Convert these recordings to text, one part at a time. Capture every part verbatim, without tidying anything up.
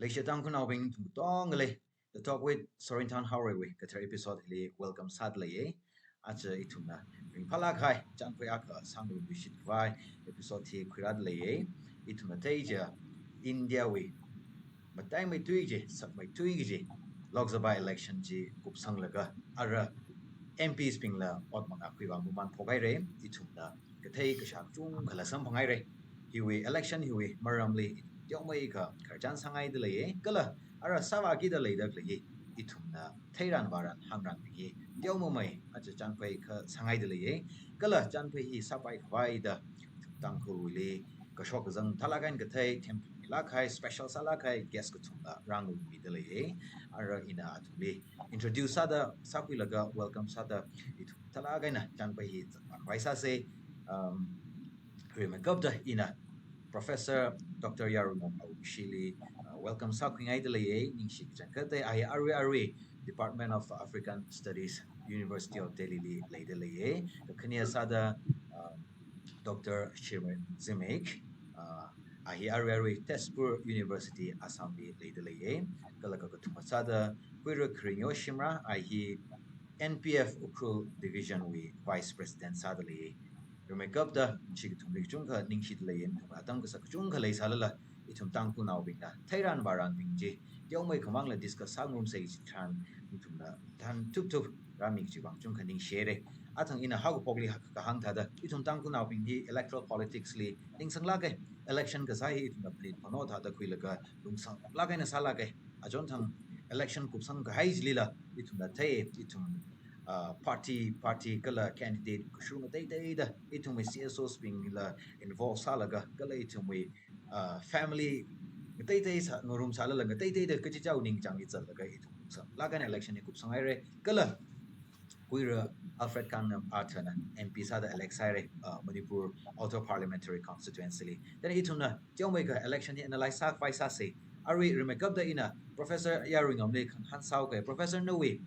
Leishiya Tangkhulnaobing ithum katongali, The Talk with Sorinthan Haorei wui kathar episode hili welcome sāda leiya. Aja ithumna ringphālāk kahai chānpoi akha sāngarumluishit khavai episode hi khuirāda leiya. Ithumna theiya, India wui mataimeithui kaji, sakmeithui kaji Lok Sabha election chi kupsanglaga ara M Ps bingla ot mangā khuivā maman phokhaira. Ithumna kathei kashā kachungkhala samphanghaira. Hiwui election hiwui maramli teomeikha khararchan sāngaida leiya. Kala ara sāvākida leida khalei hi ithumna theiran vāran hāngranbing hi teomeimei aja chānpoi akha sāngaida leiya. Kala chānpoi hi sāpai khavaida Tangkhulwuili kashok kazang thālāk eina kathei, themphunglāk kahai, special sālāk kahai guest kathumla rāngarumida leiya. Ara ina athumli introduce sāda sākhuilaga welcome sāda ithum thālāk eina chānpoi hi zatmānkhavai sāsa. Um, rimeikapta ina Professor Doctor Yaruingam Awungshili, uh, welcome sākhuingaida leiya. Ningshi kachangkhatta, a hi arui arui Department of African Studies, University of Delhi li leida leiya. Kakhane sāda, um, Doctor Shirmay Zimik, uh, a hi arui arui Tezpur University, Assam li leida leiya. Kala kakathuma sāda Kuira Kharinyo Shimrah, a hi N P F Ukhrul Division wui Vice President sāda leiya. Rimeikapta, ningshi kathumli kachungkha ningshida leiya. Ithum atam kasak kachungkha leisālala, ithum Tangkhulnaobingna theiran vāranbing chi teomeikha mangla discuss sāngarumsa kaji tharan, ithumna thanthupthup rāmi kaji vang kachungkha ningshihaira. Athang ina haokaphokli kahāng thāda, ithum Tangkhulnaobing hi electoral politics li ningsanglāka. Election kasā hi ithumna phanit phano thāda khuilaga lungsanglāk eina sālāka. Achonthang election kupsang kahai chilila ithumna thei, ithum, uh, party, party kala candidate kashur ngateiteida ithumwui C S Os bingla involve sālaga kala ithumwui, uh, family ngateitei sā, ngarumsālala ngateiteida kachichāwui ningchāngli zatlaga ithum lungsanglāk eina election hi kupsanghaira. Kala Kuira Alfred Kangnam Arthur na M P sāda elect sāhaira, uh, Manipur Outer Parliamentary Constituency li. Then ithumna teomeikha election hi analyze sākhavai sāsa. Arui rimeikapta ina Professor Yaruingamli khangahān sāhaoka. Professor, nawui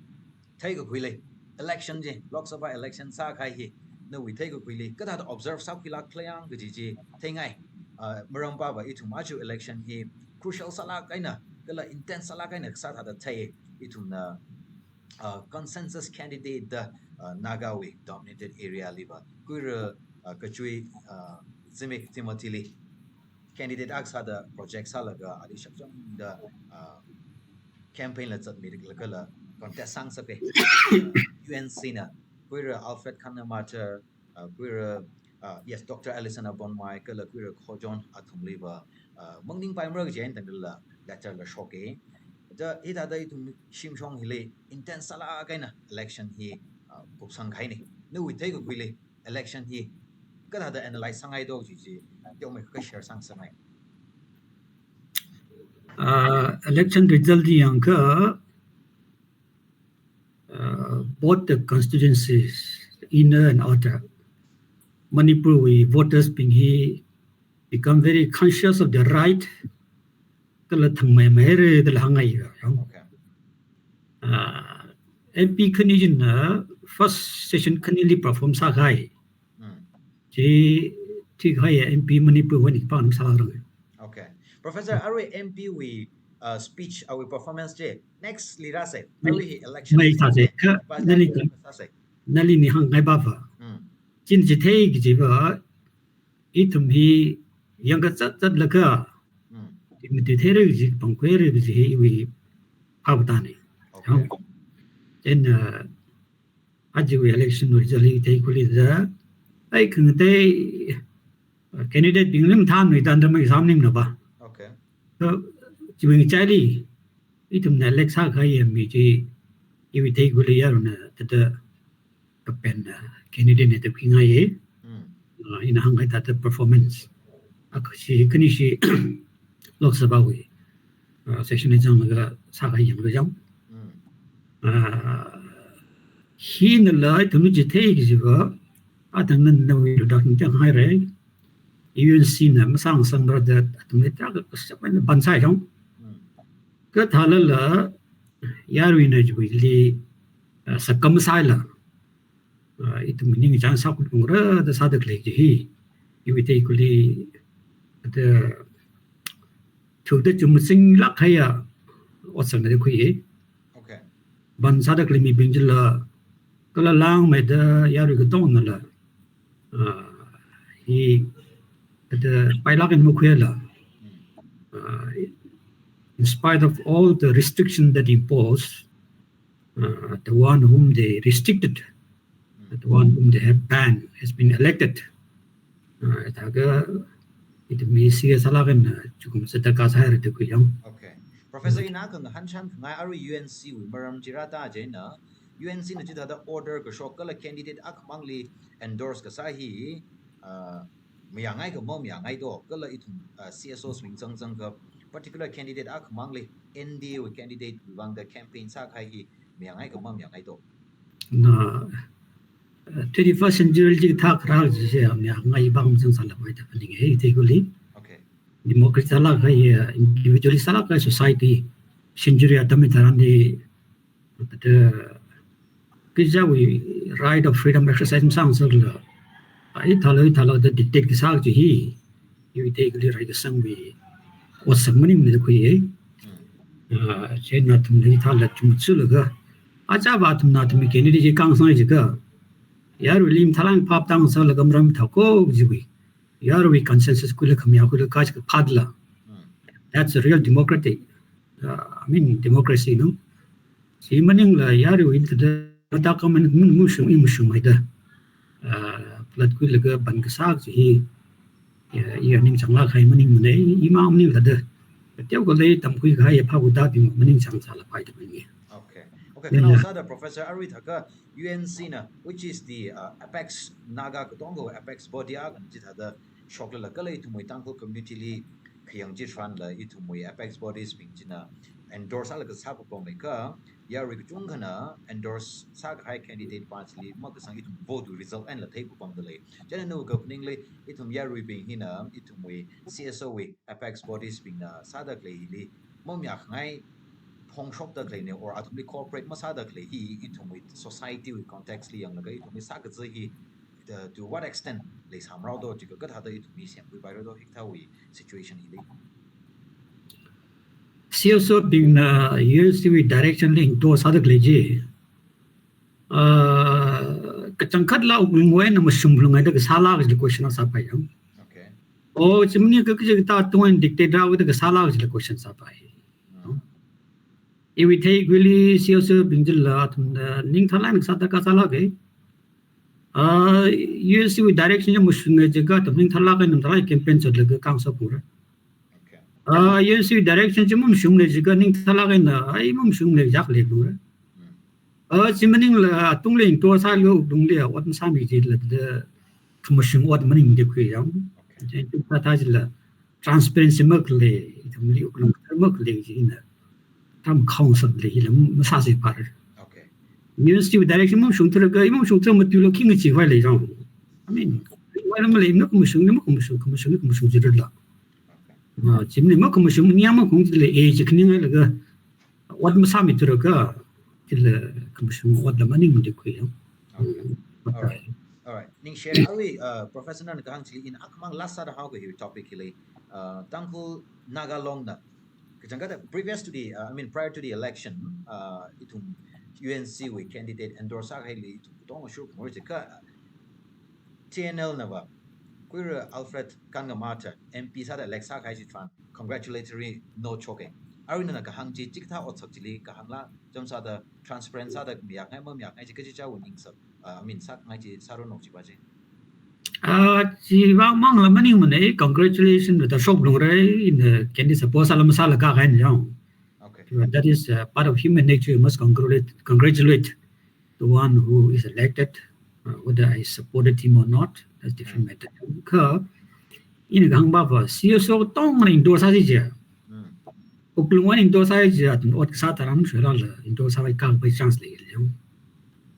theikakhuili, election chi, Lok Sabha election sākahai hi nawui theikakhuili kathāda observe sākhuilāk khala yang kaji chi theingai. Uh, maram pāva ithum aja election hi crucial sālāk eina kala intense sālāk eina kasā thāda thei. Ithumna, uh, consensus candidate da, uh, Nagawui dominated area liva Kuira, uh, Kachui, uh, Zimik Timothy li candidate akha sāda project sālaga ali shakchangda, uh, campaign la zatmilagala contest sāngasaka. Uh, U N C na Kuira Alfred Kangnam Arthur, uh, Kuira, uh, yes, Doctor Alison Abonmai kala Kuira Khojun athumliva, uh, maningpaimara kaji eina tangdala letter la shoka. Da hithāda ithum shimshong hili intense sālāk eina election hi, uh, kupsang kahaina. Nawui theikakhuili election hi kathāda analyze sāngaito kaji chi teomeikha share sāngasakngai. Uh, election result li yangakha, uh, both the constituencies, inner and outer, Manipur wui voters bing hi become very conscious of their right, kala thangmeimeihaira dala hāngngai ya. Okay. Uh, M P khani china first session khanili perform sākahai. Hmm. Chi, chi kahai M P Manipur wui nikpa nam sālākrang. Okay. Professor, arui M P wui, uh, speech, awui performance chi next li rāsa. Mai, arui hi election mai sāsa. Kha, nali, sāsa. Nali ni hāngngai pāva. Hmm. China chithei kajiva, ithum hi yangkazat zatlaga, hmm, chi matuitheira kaji, pangkhuihaira kaji hi iwui phaptāna. Okay. Chieina, uh, ajawui election wui result li theikhuili da, ai khangatei, uh, candidate bingli mathānmida tangda mai sāmaningmanapa. Okay. So, chiwui ngachaili, ithumna elect sākahai M P chi, iwui theikhuili yarona thāda kapen, uh, candidate na da khuingaiya. Hmm. Uh, ina hāngkahai thāda performance. Akha chi, khani chi Lok Sabha wui, uh, session li zanglaga sākahai yanglaga chang. Hmm. Uh, hinala ithumli chithei kajiva, athang nana nawui introduction chang haira. U N C na masāngasangmara da athumli tarākha kasāpaina ban sāi chang. Hmm. Kathālala, yaruina chiwuili, uh, sakam sāla, uh, ithum ningchāng sākhuiphungra da sāda khalei kaji hi, iwui theikhuili, da Kakta chumching lāk haiya, otsak na khui. Okay. Ban sāda khalei mibing chila, kala langmeida yarui katongnala, ah, hi, kata pailāk eina makhuila. Hmm. Uh, in spite of all the restriction that imposed, uh, the one whom they restricted, the one whom they have banned has been elected. Uh, thākha, ithumwui C S sālāk eina, uh, chukum sāda kasā haira da khuiyang. Okay. Professor, ina khangahanshan khangai arui U N C wui maram chi rāda chieina, U N C na chithāda order kashok kala candidate akhamangli endorse kasā hi, uh, mayāngai kha mamayāngai do, kala ithum, uh, C S Os wui zangzang kha particular candidate akhamangli N D A wui candidate wui vangda campaign sākahai hi mayāngai kha mamayāngai do. Na, uh, twenty-first century li thak rak ji se mayāngai bang zang sālapai da phaninga, eh, ithei kuli. Okay. Democracy sālāk hai, uh, individualist sālāk hai society, century atam hi tharan di, the, kachāwui right of freedom exercise masāngasakla, ah, ithāla, ithāla da dictate kasā chi hi, ithei kuli rai kasāngwui otsak maningmana da khui, eh. Ah, chieina athumna ithāla chumchulaga, achāva athumna athumwui candidate chi kangsang jiakha, yaruili mathālāk eina phap tāngasakla maram thākho jiwui, yaruiwui consensus khuila khamayā khuila kaji kaphatla. Hmm. That's a real democratic, uh, I mean, democracy, no? Chi maningla yaruiwui thāda, thāda common mun mushung, i mushungmeida, uh, plat khuilaga ban kasā chi hi, ya, ya ningchānglāk hai maningmana, i mang maningla da. Teo khalei tamkhui kahai ya phaku da bing maningchāng sālapai da maningmana. Okay. Okay, yeah, khanaowa sāda, Professor, arui thākha U N C na, which is the, uh, apex Naga katonga apex body akhana chithāda shoklala kala ithumwui Tangkhul community li khayang chitharanla ithumwui apex bodies bing china endorse sālaga sāpapam leikha, yarui kachungkhana endorse sākahai candidate pa chili makasang ithum vote wui result einala theipapamda lei. Chieina nawui kaphaningli ithum yaruibing hina ithumwui C S O wui apex bodies bingna sāda khalei hili mamayākhangai phongshokda khaleina, or athumli cooperate masāda khalei hi ithumwui society wui context li yanglaga ithumli sākazā hi, uh, to what extent leisāmarao do, jiakha kathāda ithumli semkhuipaira do hikathāwui situation hili? C S O bingna U N C wui direction li endorse sāda khalei chi, uh, kachangkhatla wuklungwui eina mashunglungngaida kasāla kaji question sāpai yang. Okay. O, chi maningakha kaji kathā tungwui eina dictate rāhaoda kasāla kajila question sāpai. Hmm. Iwui theikhuili C S O bing chila athumna ningthālāk eina sāda kasāla kei. Ah, U N C wui direction chi mashunga jiakha athum ningthālāk eina mathālāk campaign zatlaga kangsa pura. Okay. Ah, U N C wui direction chi mamashungmana jiakha ningthālāk eina, ai, mamashungmana jiakha leilura. Hmm. Ah, chi maningla atungli endorse sālaga wuklungli ot masāmi jilada khamashung ot maningmana da khui yang. Okay. Chi thāthā jila transparency makhalei, ithumli wuklung makhalei chi hina, tam council li hila masāsai par. Okay. U N C wui direction mamashungthura kha, i mamashungthura matuilo khi ngacheekhavai lei yang. I mean, wai lam lei, makhamashung, makhamashung, khamashung, khamashung jirala. Okay. Ah, chimni makhamashung, nia makhung chila, eh, chi khaningai laga, ot masāmithura kha, chila khamashung otla maningmana da khui yang. Okay. Mm. All right. All right. Ningshi, arui, uh, Professor nana kahāng chili ina akhamang last sāda haoga hi topic hili, uh, Tangkhul Naga Long na. Kachangkhatta previous to the, uh, I mean, prior to the election, uh, ithum U N C wui candidate endorse sākahaili ithum katonga shur khamur jiakha, T N L nava, Kuira Alfred Kangamatha M P sāda elect sākahai chitharan congratulatory note shoka. Arui nana kahāng chi, chikathā otsak chili kahāngla, chām sāda transparent sāda mayākhangai mamayākhangai chi kachichāwui ningsak, uh, I mean, sākhangai chi sāranu jiva chi. Ah, chiva mangla maningmana, congratulation da shoklungra, ina candidate support sāla masāla kahai yang. Okay. But that is, uh, part of human nature. You must congratulate, congratulate the one who is elected, uh, whether I supported him or not, that's different matter. Kha, ina kahāngva, C S O katongana endorse sāsi jiakha, mm, wuklungwui eina endorse sāsi jiakha, athum ot kasā tharan shuilala endorse sāpai kapai chance lei yang.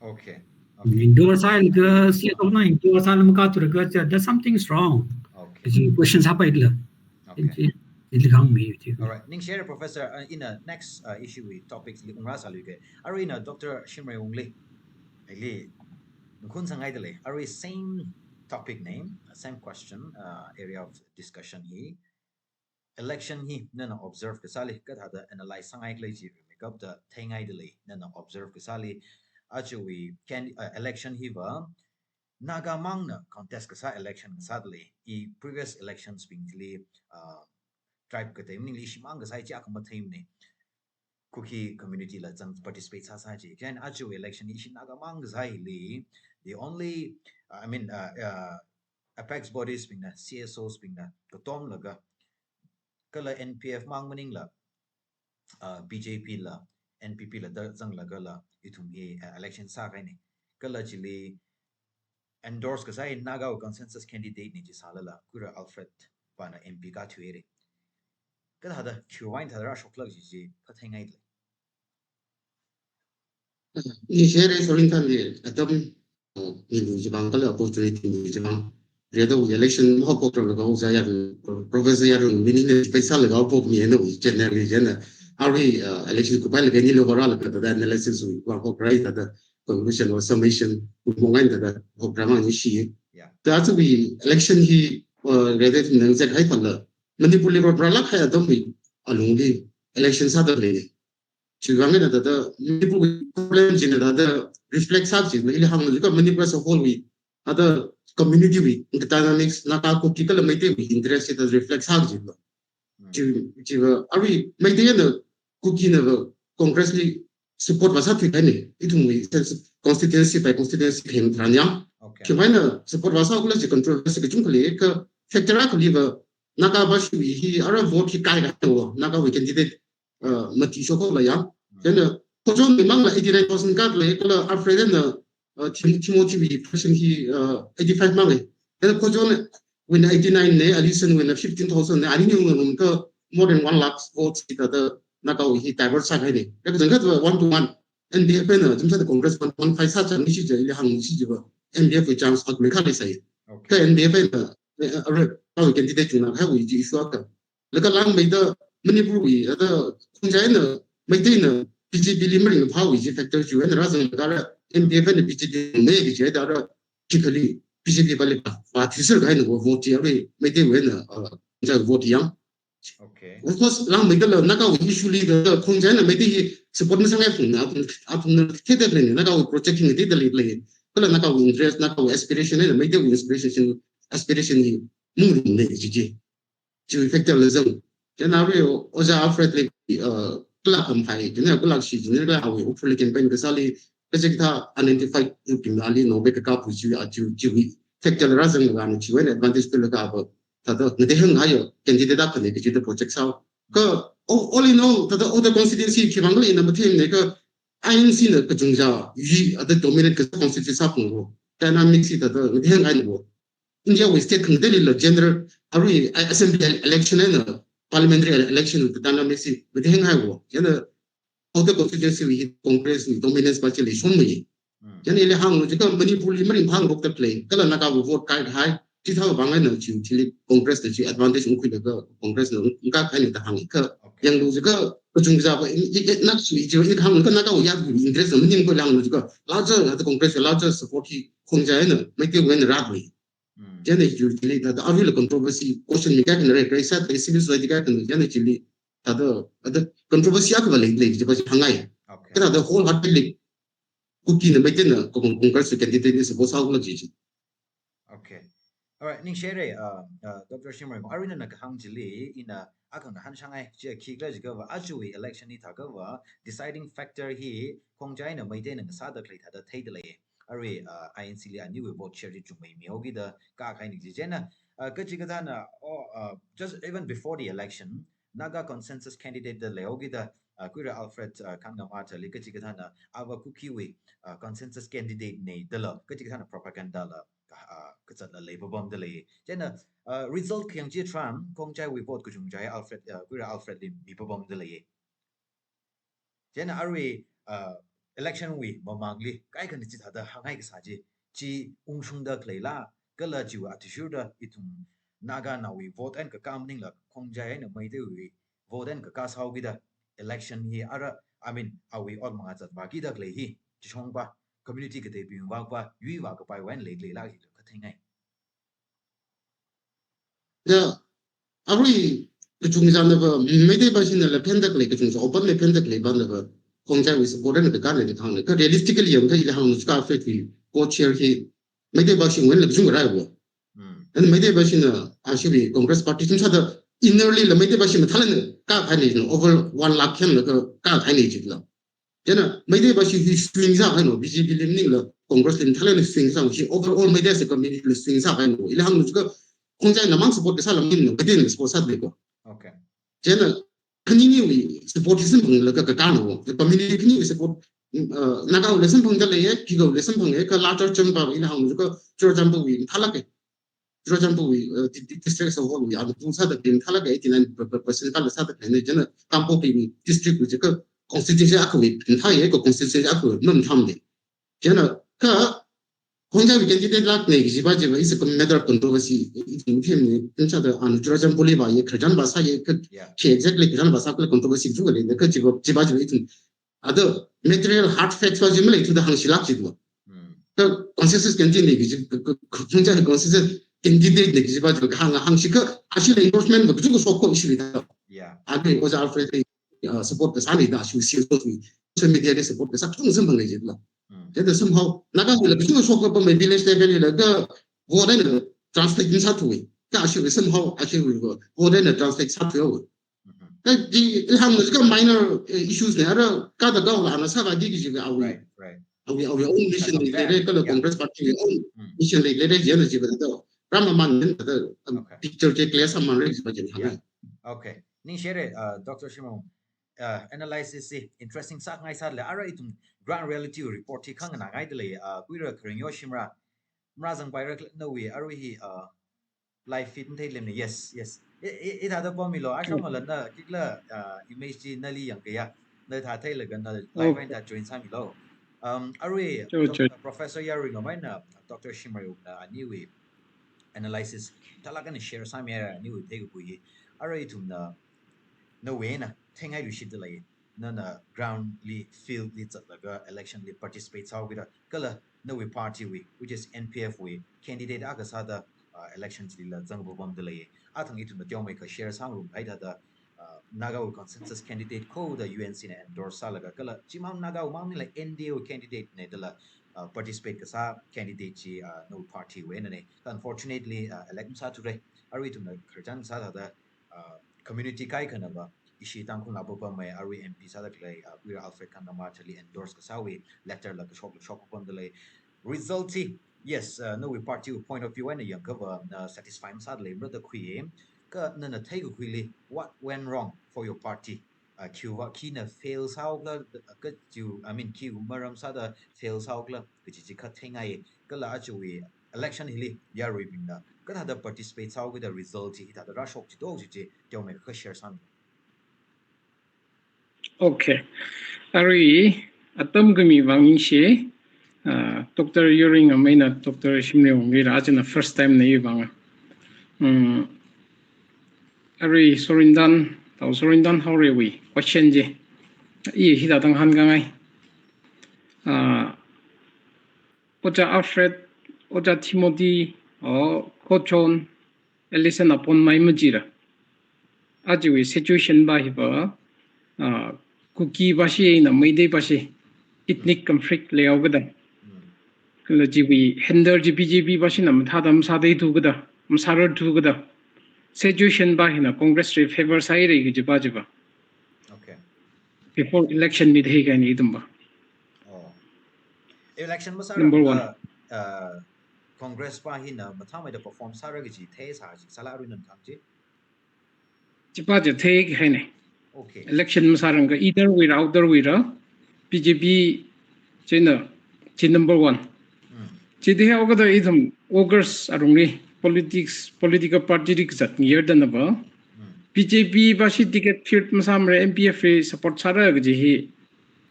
Okay. Okay. Endorse sālaga, C S O na endorse sāla makathura kha, there's something's wrong. Okay. Kaji question sāpaila. Okay. Chi, chi, chili kahāngmi chi. All right. Ningshi, Professor, uh, ina next, uh, issue wui topic li ungrāsāluika. Arui ina Doctor Shimreiwungli, ili, nkhun sangngaida lei. Arui same topic name, same question, uh, area of discussion hi. election hi nana observe kasāli, kathāda analyze sāngai khala chi rimeikapta theingaidalei, nana observe kasāli, ajawui can, uh, election hiva Naga mangna contest kasā election kasādalei, i previous elections bingli, uh, tribe katei maningli shimang kasā chi akha matheimana. Kuki community la zang participate sāsā chi. Chieina aja election hi ishi Naga mang kasā hili, the only, uh, I mean, uh, uh, apex bodies bingna, C S Os bingna katomlaga, kala N P F mang maningla, uh, B J P la, N P P la da zanglagala ithum hi, uh, election sākahaina. Kala chili endorse kasā hi Naga consensus candidate na chi sālala, Kuira Alfred pana M P kathuihaira. Kathāda, khiwuivang thāda rāshoklāk chi chi phatheingaidalei. Ni share Solin than ni atam, uh, ni lu jibang kala opportunity ni jibang. Riado election mo ko pro ko ja ya, Professor ya run mini ne paisa laga po mi no channel ni jana. Ari, uh, election ko pai laga ni lo ra laga da analysis ko ko rai da conclusion or summation ko mo ngai da program ni shi. Yeah. Ta chu bi election hi, uh, riado nang zat hai pala. Manipur level bra lak hai atam bi alungli election sādalei. Chiwuivang eina thāda Manipur problem china thāda reflect sā china ili hānglu jiakha Manipur as a whole wui, thāda community wui, the dynamics, Naga Kuki kala Meitei wui interest thāda reflect sā china. Hmm. Chi, chiva, arui Meitei na Kuki na Congress li support va sāthuikahaina, ithumwui constituency by constituency khem tharan ya. Okay. Khiwuivang eina support va sākhala chi controversy kachungkha lei, kha factor akhali va Naga va shiwui hi ara vote hi kaikahai wo, Naga wui candidate uh, mati shokhaola ya. Then, uh, Kochon ni mangla eighty-nine thousand card lei, kala Alfred na, uh, Tim-, Timothy wui person hi, uh, eighty-five mang lei. Then Kochon wui na eighty-nine ne, Alison wui na fifteen thousand ne, ani ni ngun ka more than one lakh votes hi thāda Naga wui hi divert sākahaina. Kha zangkhat va one to one. N D F na, jumsa the Congress one, one five sā chang ni shi ja, ili hāng ni shi ja va. N D F wui chance ak me kha lei sai. Okay. Kha N D F na, eh, eh, are, pa candidate chungna hai wui ji issue ka. Laga langmeida Manipur wui, thāda Khongjai na, Meitei na, B J P li maringphāwui ji factor chi wui eina rāzanglaga ra, N D F na B J P ne ki jida ra, chikali B J P pali pa, pa thisir kahaina wo vote ya wui, Meitei wui na, uh, Khongjai vote yang. Okay. Of course, langmeida la Naga wui issue li da Khongjai na Meitei hi support masāngai phungna, aphung, aphungna thāda lei, Naga wui project hi thāda lei lei. Kala Naga wui interest, Naga wui aspiration na, Meitei wui aspiration, aspiration hi mung lei ji ji. Chi factor la zang. Chieina arui Ojā Alfred li, uh, kala kam phai, chieina kala shi, chieina kala hawi, hopefully campaign kasāli, kachikathā identify yu kim ali no be ka kapu chi, a chi, chi wui factor la rāzanglaga ni chi wui eina advantage pila ka ba. Thāda, ngatei hānghai yo, candidate akha ne kachi da project sāo. Kha, all, all in all, thāda, all the constituency khivang la ina matheimana kha, I N C na kachungja, yi, thāda dominate kasā constituency sāphung wo. Dynamics hi thāda, ngatei hānghai wo. India wui state khangateili la general, arui assembly election na parliamentary election the dynamics hi ngatei hānghai wo. Chieina outer constituency wui hi Congress wui dominance pa chi leishonmei. Hmm. Chieina ili hānglu jiakha Manipur li maringphā ngarokda lei. Kala Naga wui vote kaikahai. Chithāwui vang eina chi, chili Congress na chi advantage ungkhuilaga Congress na ungkakahaina da hānga. Kha, okay, yanglu jiakha kachungja va, i, i, i, Naga wui chi, i hānglu kha Naga wui ya wui interest na maningkhui hānglu jiakha. Larger, the Congress larger support hi Khongjai na, Meitei wui na rālui. Hmm. Chieina chili thāda, aruila controversy, question mi kaikhana rai, rai sā, civil society kaikhana, chieina chili thāda, thāda controversy akha va lei, lei, ji pa chi hāngngai. Okay. Kha thāda wholeheartedly, Kuki na Meitei na, Con-, Congress candidate ni support sākhala ji ji. Okay. Alright, ningshi haira, uh, uh, Doctor Shimray, aruina na kahāng chili, ina akhana hāngshāngai, chi khikhala jiakha va, ajawui election hithākha va, deciding factor hi, Khongjai na Meitei na ngasāda khalei thāda theida lei. Arui, uh, I N C li aniwui vote share chi chungmeimi haokida kakahaina ji. Chieina, uh, kachikathāna, oh, uh, just even before the election, Naga consensus candidate da leihaokida, uh, Kuira Alfred, uh, Kangam Arthur li kachikathāna, ava Kuki wui, uh, consensus candidate na dala, kachikathāna propaganda la, uh, kazatla leipapamda lei. Chieina, uh, result khayang chitharan, Khongjai wui vote kachungja hi Alfred, uh, Kuira Alfred li mipapamda lei. Chieina arui, uh, election wui mamangli, kaikhana chithāda hāngngai kasā chi, chi ungshungda khaleila, kala chiwui athishurda ithum Naga nawui vote eina kakā maningla Khongjai eina Meitei wui vote eina kakā sāhaokida election hi ara, I mean, awui ot mangā zatvākida khalei hi, chishong pa, community kateibing vākpa, yuivākapai wui eina leikhala hi lo katheingai. Ya, arui kachungchānava Meitei pāshina la phendak lei, kachungchā open lei phendak lei pānava Khongjaiwui support na kakāna kahāngna. Kha realistically yangakha ila hāngluishika Alfred wui co-chair hi Meitei pāshingwui eina la kachungkha raiwo. Mm. And Meitei pāshina ashiwui Congress Party sum sāda innerly la Meitei pāshi mathālāk eina kākahaina, over one lakh khemlaga kākahaina jila. Chieina Meitei pāshi hi swing sākahaina, B J P li maningla Congress li mathālāk eina swing sā, shi overall Meitei as a community li swing sākahaina. Ila hāngluishika Khongjaina mang support kasā la maningla Meiteina support sāda leiko. Okay. Chieina khaniniwui support hi samphanglaga kakāna, the community khaniwui support, mm, uh, Nagawui la samphangda leiya, khikawui la samphanga, kha larger chunk va ila hāngluishika Churachandpurwui mathālāka. Churachandpurwui, uh, di-, di-, district as a whole wui, anu sāda mathālāka, eighty-nine percent kala sāda leina. Chieina Kangpokpiwui district wui jiakha constituency akhawui mathāya, kha constituency akhawui mamathāmana. Chieina kha Khongjaiwui candidate lākna kajiva chiva is a matter of controversy. Ithum themna, ithum sāda anu Churachandpurli vāya, khararchan vāsāya, kha Yeah. khi exactly khararchan vāsā kala controversy kachungkha leina, kha chiva, chiva chiva ithum other material hard facts va chi maleithuda hāngshilāk jitwa. Mm. Kha consensus candidate kaji, kha, kha, kha, Khongjai consensus candidate na kajiva chiva kahāng, hāngshikha ashila endorsement va kachungkha shokkhui ishi leida. Yeah. Adi Ojā Alfred li, uh, support kasāna da ashiwui social, social media li support kasā kachungkha samphanga jila. Mm. Chieina somehow Nagawui la kachungkha shokkapam village level li la kha vote eina translate masāthuwa. Kha ashiwui somehow ashiwui vote eina translate sāthuwa. Mhm. Kha chi ila hāngluishika minor, eh, issues na, ara kathā kaho la ana sākahai kaji awui, Right, right. awui, awui own mission li leira, kala Yeah. Congress Party wui own Mm. mission li leira, chieina chiva da rāmaman da, um, Okay. picture chi clear sāmamānra kajiva chi hānga. Yeah. Okay. Ningshire, uh, Doctor Shimrayung, uh, analysis hi interesting sāngai sālala, ara ithum ground reality report hi khanganāngaida lei, uh, kuira kharing yo shimra, mara zangpaira khala nawui arui hi, uh, live feed matheilāmana. Yes, yes. I, i, hithāda pomilu, ashong, mm, malana khikhala, uh, image chi nali yangkaya, na thā theilaga na live, okay, eina thā join sāmilu. Um, arui, sure, Doc-, sure. Professor Yaruingamei eina Doctor Shimrayungna aniwui analysis mathālāk eina share sāmihaira, aniwui theikakhui hi. Arui ithumna nawui eina theingailuishitda lei, nana ground li, field li zatlaga election li participate sāhaokida, kala nawui party wui, which is N P F wui candidate akha sāda, uh, election chilila zangpapamda lei. Athang ithumna teomeikha share sāngarumhai thāda, uh, Nagawui consensus candidate kho da U N C na endorse sālaga, kala chimang Nagawui mang maningla N D A wui candidate na dala, uh, participate kasā candidate chi, uh, nawui party wui einana. Unfortunately, uh, elect masāthura. Arui ithumna khararchan sā thāda, uh, community kaikhanava ishi Tangkhul la papamwui arui M P sāda khalei, uh, kuira Alfred Kandamar chili endorse kasāwui letter la kashok, kashok papamda lei. Result hi, yes, uh, nawui party wui point of view eina yangkhava, uh, satisfy masāda leimara da khuiya. Kha nana theikakhuili, what went wrong for your party? Uh, khiwui vang, khina fail sāhaokhala, uh, kachi, I mean, khiwui maram sāda fail sāhaokhala kaji chi kha theingai. Kala ajawui election hili yaruibingna kathāda participate sāhaokida result hi hithāda rāshok jito kaji chi teomeikha share sāmi. Okay. Arui atam khami vang ningshi, uh, Doctor Yaruingamei eina Doctor Shimrayung wui la, ajana first time na iwui vang. Um, arui sorin dan, tao sorin dan haorawui question chi i hithāda ngahānngai. Uh, Ojā Alfred, Ojā Timothy, o Khochon, Ellison apon mai majira. Ajawui situation va hiva, ah, Kuki vashi eina Meitei vashi ethnic conflict leihaokida. Kala chiwui handle chi B J P vashina mathāda masātheithukida, masārarthukida. Situation va hina Congress wui favor sāhaira kajiva chiva. Okay. Before election li theikahaina ithumva. Oh. Election masārangkha, number one, uh, Congress va hina mathāmeida perform sāra kaji theisā chi sāla arui nana kahāng chi? Chiva chi theikahaina. Okay. Election masārangkha inner wuira, outer wuira, B J P china, chi number one. Mm. Chitheihaokida ithum August arungli politics, political party li kazat ngayardanava, mm, B J P vashi ticket field masāmara, N P F li support sāra kaji hi,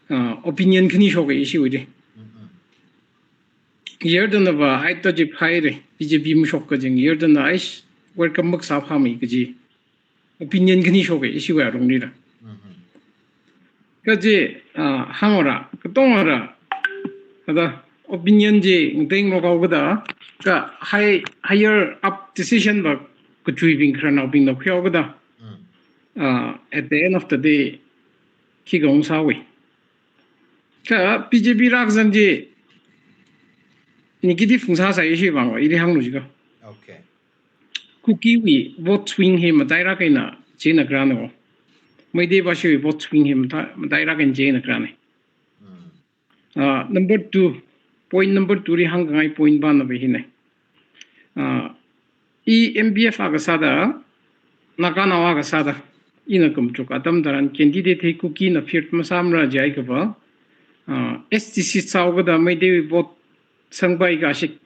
ah, opinion khani shoka ishiwuili. Mm, mm. Ngayardanava, ai to chi phaira, B J P mashok kaji ngayardana, aish, welcome makasā phamei kaji opinion khani shoka ishiwui arunglila. Mhm. Kaji, ah, hāngra, katongara, kathāda opinion chi ngateilāk haokida, kha high, higher up decision va kachuibing khararnaobingna khuihaokida. Mm. Uh, at the end of the day, khi kong sāwui. Kha B J P rākazang chi negative kong sāsai ishi vang, ili hānglu jikha. Okay. Kukiwui vote swing hi matairāk eina chieina krāna ko. Meitei bashiwui vote swing hi matai, matairāk eina chieina krāna. Mm. Uh, number two, point number two li hāngkhangai point pana pa hina. Uh, i M P F akha sāda, Naganao akha sāda, ina kumchuk atam tharan candidate hi Kukina field masāmara jiakha pa, uh, S T C sāhaokada Meitei vote sangpai kashi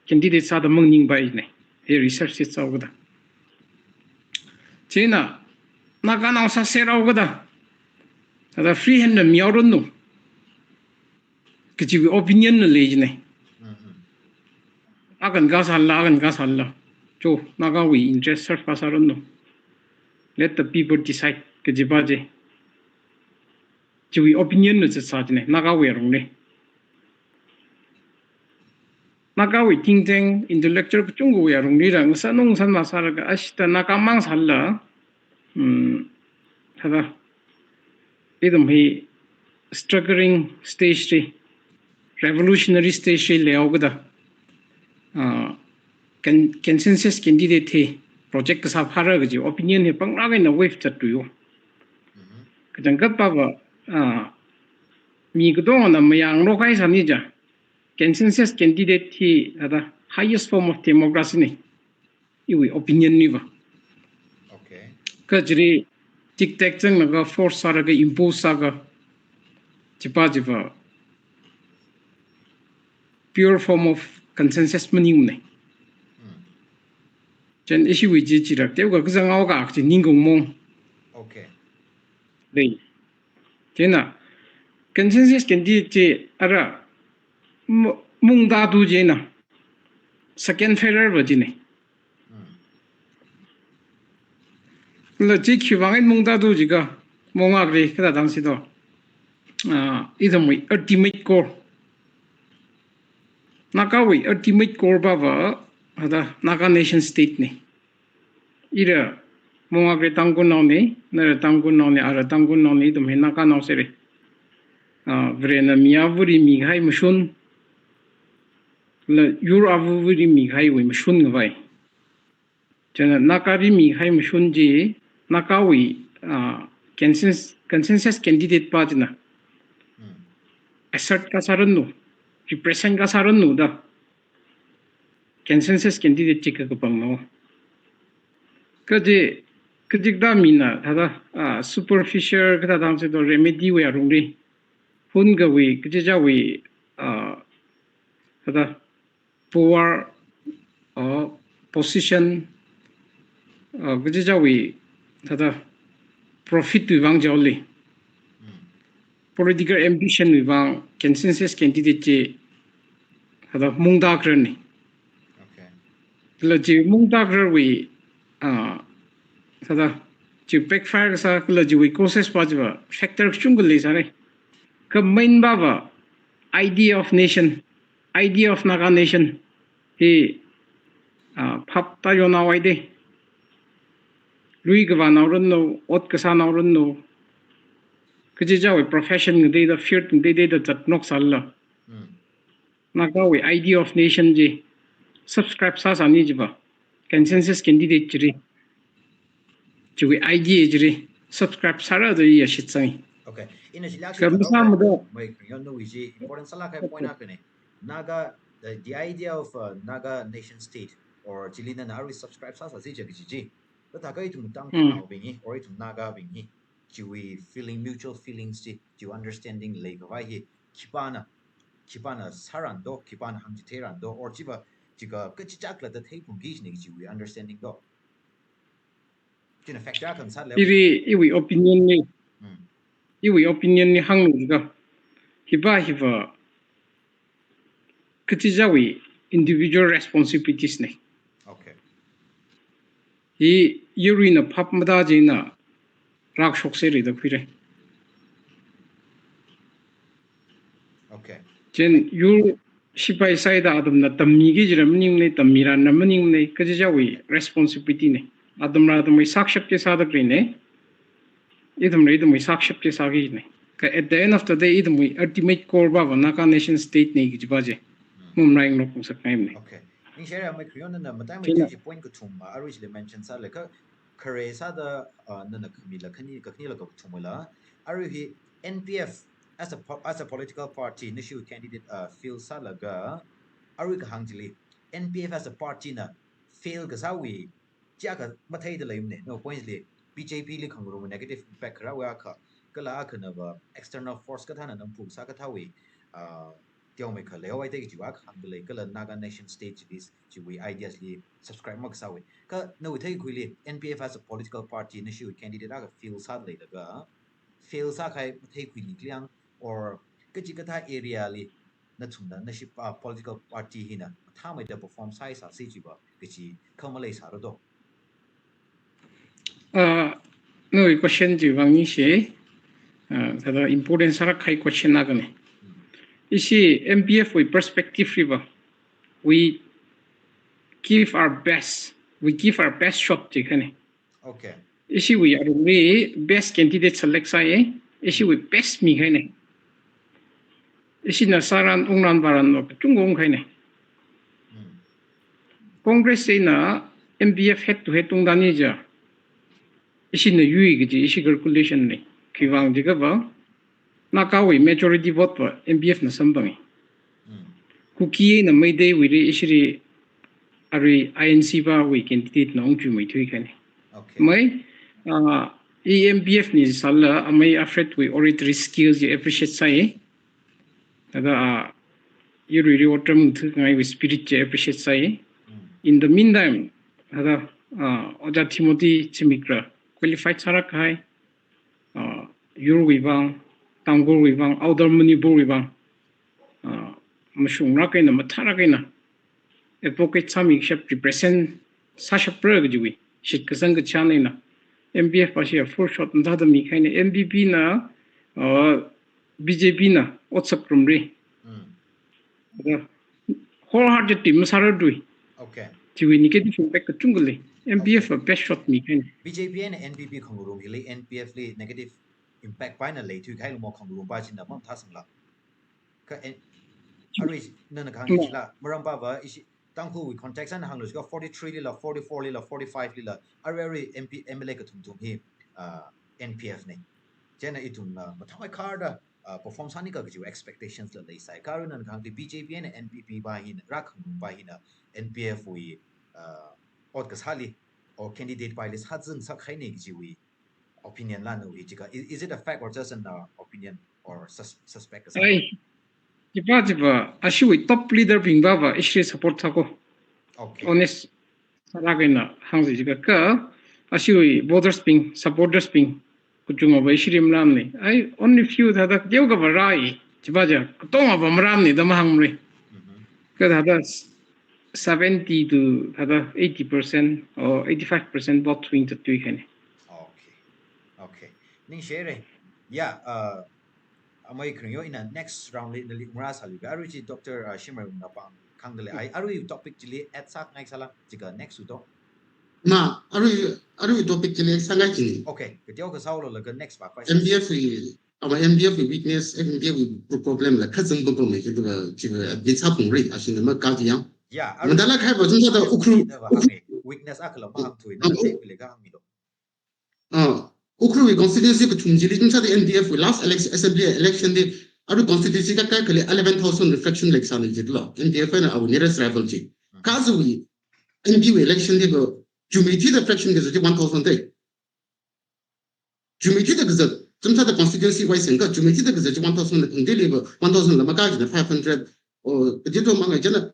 candidate sāda maningpaina, hi research sāhaokada. Chieina, Naganao sāserhaokada, thāda free hand na mihaoranu kajiwui opinion na lei jina. Mm-hmm. Akan kasāla, akan kasāla. Cho, Nagawui interest serve kasāranu. Let the people decide kaji pa chi. Chiwui opinion na zatsā jina, Nagawui arungli. Nagawui think tank, intellectual kachungkhawui arungli rāngasanung san masālaga, ashita Naga mang sāla, hmm, thāda, ithum hi struggling stage li, revolutionary stage li leihaokada, ah, con-, consensus candidate hi project kasā phāra kaji opinion hi pangrāk eina wave zatlui yo. Mhm. Kachangkhat pava, ah, mi katongana mayāngarok kahai sāni ja, consensus candidate hi thāda highest form of democracy na, iwui opinion li va. Okay. Kha chili dictate zanglaga force sālaga impose sākha, chi pa chi pa pure form of consensus maningmana. Hmm. Chieina ishiwui chi chila teokha kazanghaoka kaji ningkaung mong. Okay. Dei. Chieina consensus candidate chi ara mu-, mungda tu chieina second failure pa jina. Hmm. Kala chi khiwui vang eina mungda tu jikha, mongakli kathāda hāngsi do. Ah, ithumwui ultimate goal, Nagawui ultimate goal pava, thāda Naga nation state na. Ila mongakli Tangkhulnaona, nala Tangkhulnaona, ala Tangkhulnaona, ithum hi Naganao sera. Ah, Varena mi avali mikahai mashun, la yur avuvali mikahaiwui mashun ngavai. Chieina Nagali mikahai mashun chi, Nagawui, ah, consensus, consensus candidate pa china, hmm, assert kasāranu, represent kasāranu da consensus candidate chi kakapangna. Kaji, kachikathā mina thāda, ah, superficial kathāda hāngsi do, remedy wui arungli, hunkawui, kachichāwui, ah, thāda power, uh, position, uh, kachichāwui, thāda profit wui vang jaoli, political ambition wui vang consensus candidate chi thāda mungda khararna. Okay. Kala chi mungda khararwui, ah, thāda chi backfire kasā kala chiwui causes pa chi pa factor kachungkha leisāra. Kha main pava idea of nation, idea of Naga nation hi, ah, phap tāyonhaowa dei. Lui kavānaoranu, ot kasānaoranu, kachichāwui profession ngateida, field ngateida zatnok sālala, hmm, Nagawui idea of nation chi subscribe sāsāni chi pa, consensus candidate chili, chiwui idea chili subscribe sāra da iya shitsangi. Okay. Ina chila kha masāmada, mai kring yon no iji important sālāk kahai point akhana. Naga, the, the idea of, uh, Naga nation state or chili nana arui subscribe sāsāsi ja kaji chi. Kathākha ithum Tangkhulnaobing hi, or ithum Nagabing hi, chiwui feeling, mutual feelings chi, chiwui understanding leikhavai hi, khipāna, khipāna sāran do, khipāna hāngchitheran do, or chi pa, chi kha kachichā khala da theiphungki jina chiwui understanding do. China factor akha sālala. Ili, iwui opinion li, hmm, iwui opinion li hānglu jikha, hi pa, hi pa, kachichāwui individual responsibilities na. Okay. Hi yaruina phap matāchina rākashok sāra da khuira. Okay. Chieina yur shipai sāhaida athumna tammiki jila maningmana, tammiranla maningmana, kachichāwui responsibility na. Athumla athumwui sākashap chi sāda khalei na. ithumli ithumwui sākashap chi sāki ne. Kha at the end of the day, ithumwui ultimate goal va va Naga nation state ne kaji va chi. Mumraing nok kung sak ngai ne. Okay. Ningshire, Amei Khrion, nana matai China. Matai chi point kathum ma, arui chili mention sālei kha, khare sāda, uh, nana khamila khani, kakhanila kathumla. Arui hi N P F as a po-, as a political party, nashiwui candidate, uh, fail sālaga, arui kahāng chili, N P F as a party na fail kasāwui, chi akha matheida leimane, no point li, B J P li khangarum negative impact kharāwui akha, kala akhana va external force kathāna nampu sā kathāwui, uh, teomeikha leihaowa da kajiwui akha hāngda lei, kala Naga nation state chili, chiwui ideas li subscribe makasāwui. Kha nawui theikhuili, N P F as a political party, nashiwui candidate akha fail sāda leilaga, fail sākahai matheikhuili kaliang, or kachikathā area li, nathumna, nashi, uh, political party hina, mathāmeida perform sāi sāsi chi va, kachi kha maleisāra do. Uh, nawui question chi vang ningshi, uh, thāda important sālāk kahai question akhane. Ishi N P F wui perspective li va, we give our best, we give our best shot chi khane. Okay. Ishiwui arumli best candidate select sāi, ishiwui best mi kahaine. Ishina sāran, ungran, vāran va kachungkha ung kahaine. Hmm. Congress eina N P F head to head ungda ni ja, ishina yui kaji ishi calculation ne. Khiwuivang jiakha va, Nagawui majority vote va N P F na samphanga. Hmm. Kuki eina Meiteiwuili ishili arui I N C vawui candidate na ungchuimeithui kahaine. Okay. Mai, ah, i N P F ni sālala, amei Alfred wui oratory skills chi appreciate sāi. Thāda, ah, yurwuili otram ngathangaiwui spirit chi appreciate sāi. Hmm. In the meantime, thāda, ah, Ojā Timothy Zimikra qualified sālāk kahai, uh, yurwui vang, Tangkhulwui vang, Outer Manipurwui vang, uh, mashunglāk eina, mathālāk eina advocate sāmikashap, represent sāshapra kajiwui shitkasang kachihān eina N P F va ishi full shot mathāda mi kahaine. N P P na, uh, B J P na otsak rumli. Hmm. Wholeheartedly masārarthui. Okay. Chiwui negative impact kachungkha lei. N P F va best shot mi kahaine. B J P eina N P P khangarum hili N P F li negative impact pa eina leithui kahai lumo khangarum pa china mamathāsangla. Kha en-, arui nana kahāng chila, maram pa va ishi Tangkhulwui context eina hānglu jiakha forty-three lila, forty-four lila, forty-five lila, arui arui M P, M L A kathum thum hi, uh, N P F ne. Chieina ithumna mathāmeikharda, uh, perform sānika kajiwui expectations la leisai. Kha arui nana kahāngli B J P eina N P P pa hina, rākhangarum pa hina, N P F wui, uh, ot kasāli, or candidate pa hili sāzang sākahaine kajiwui opinion la nawui jiakha. Is, is it a fact or just an, uh, opinion or sus-, suspect kasā? Ai, chiva chiva, ashiwui top leader bing va va ishili support sāko. Okay. Honest sālāk eina hāngsi jiakha, ashiwui voters bing, supporters bing, kachungkha va ishili marāmane. Ai, only few thāda teokha va rāi, chiva ja, katonga va marāmane da mahāngmare. Mm-hmm. Kha thāda seventy to thāda eighty percent or eighty-five percent vote swing zatthui kahaine. Okay. Okay. Ningshire. Yeah, uh, Amei Khrion, ina next round li nali ngarā sāluiga. Arui chi Doctor, uh, Shimrayungna pāng kahāngda lei. Ai, arui topic chili add sāngai sāla, jiakha next wui to. Ma, arui, arui topic chili add sāngai chi. Okay, kateokha sāhaolu laga next va question. N P F wui, ava N P F wui weakness, N P F wui pro-, problem la kazang problem me, jiakha, jiakha, bit sāphungra, ashina maka chi yang. Yeah, arui mandala khai va, zumsa da Ukhrul, ina va Ukhrul. Hānge, weakness akhala mahāngthuina, ah, le kahāng mido. Ah, Ukhrulwui constituency kathum chili, zumsa da N P F wui last elec-, assembly election li, arui constituency kaikha khali eleven thousand reflection lek sāna jitlo. N P F eina awui nearest rival chi. Mm. Kha ajawui N P wui election li va, Jumei thida fraction kazat chi one thousand dei. Jumei thida kazat, zumsa da constituency wise kha, Jumei thida kazat chi one thousand la kangdei li va, one thousand la maka china five hundred, or, kaji to mangai china,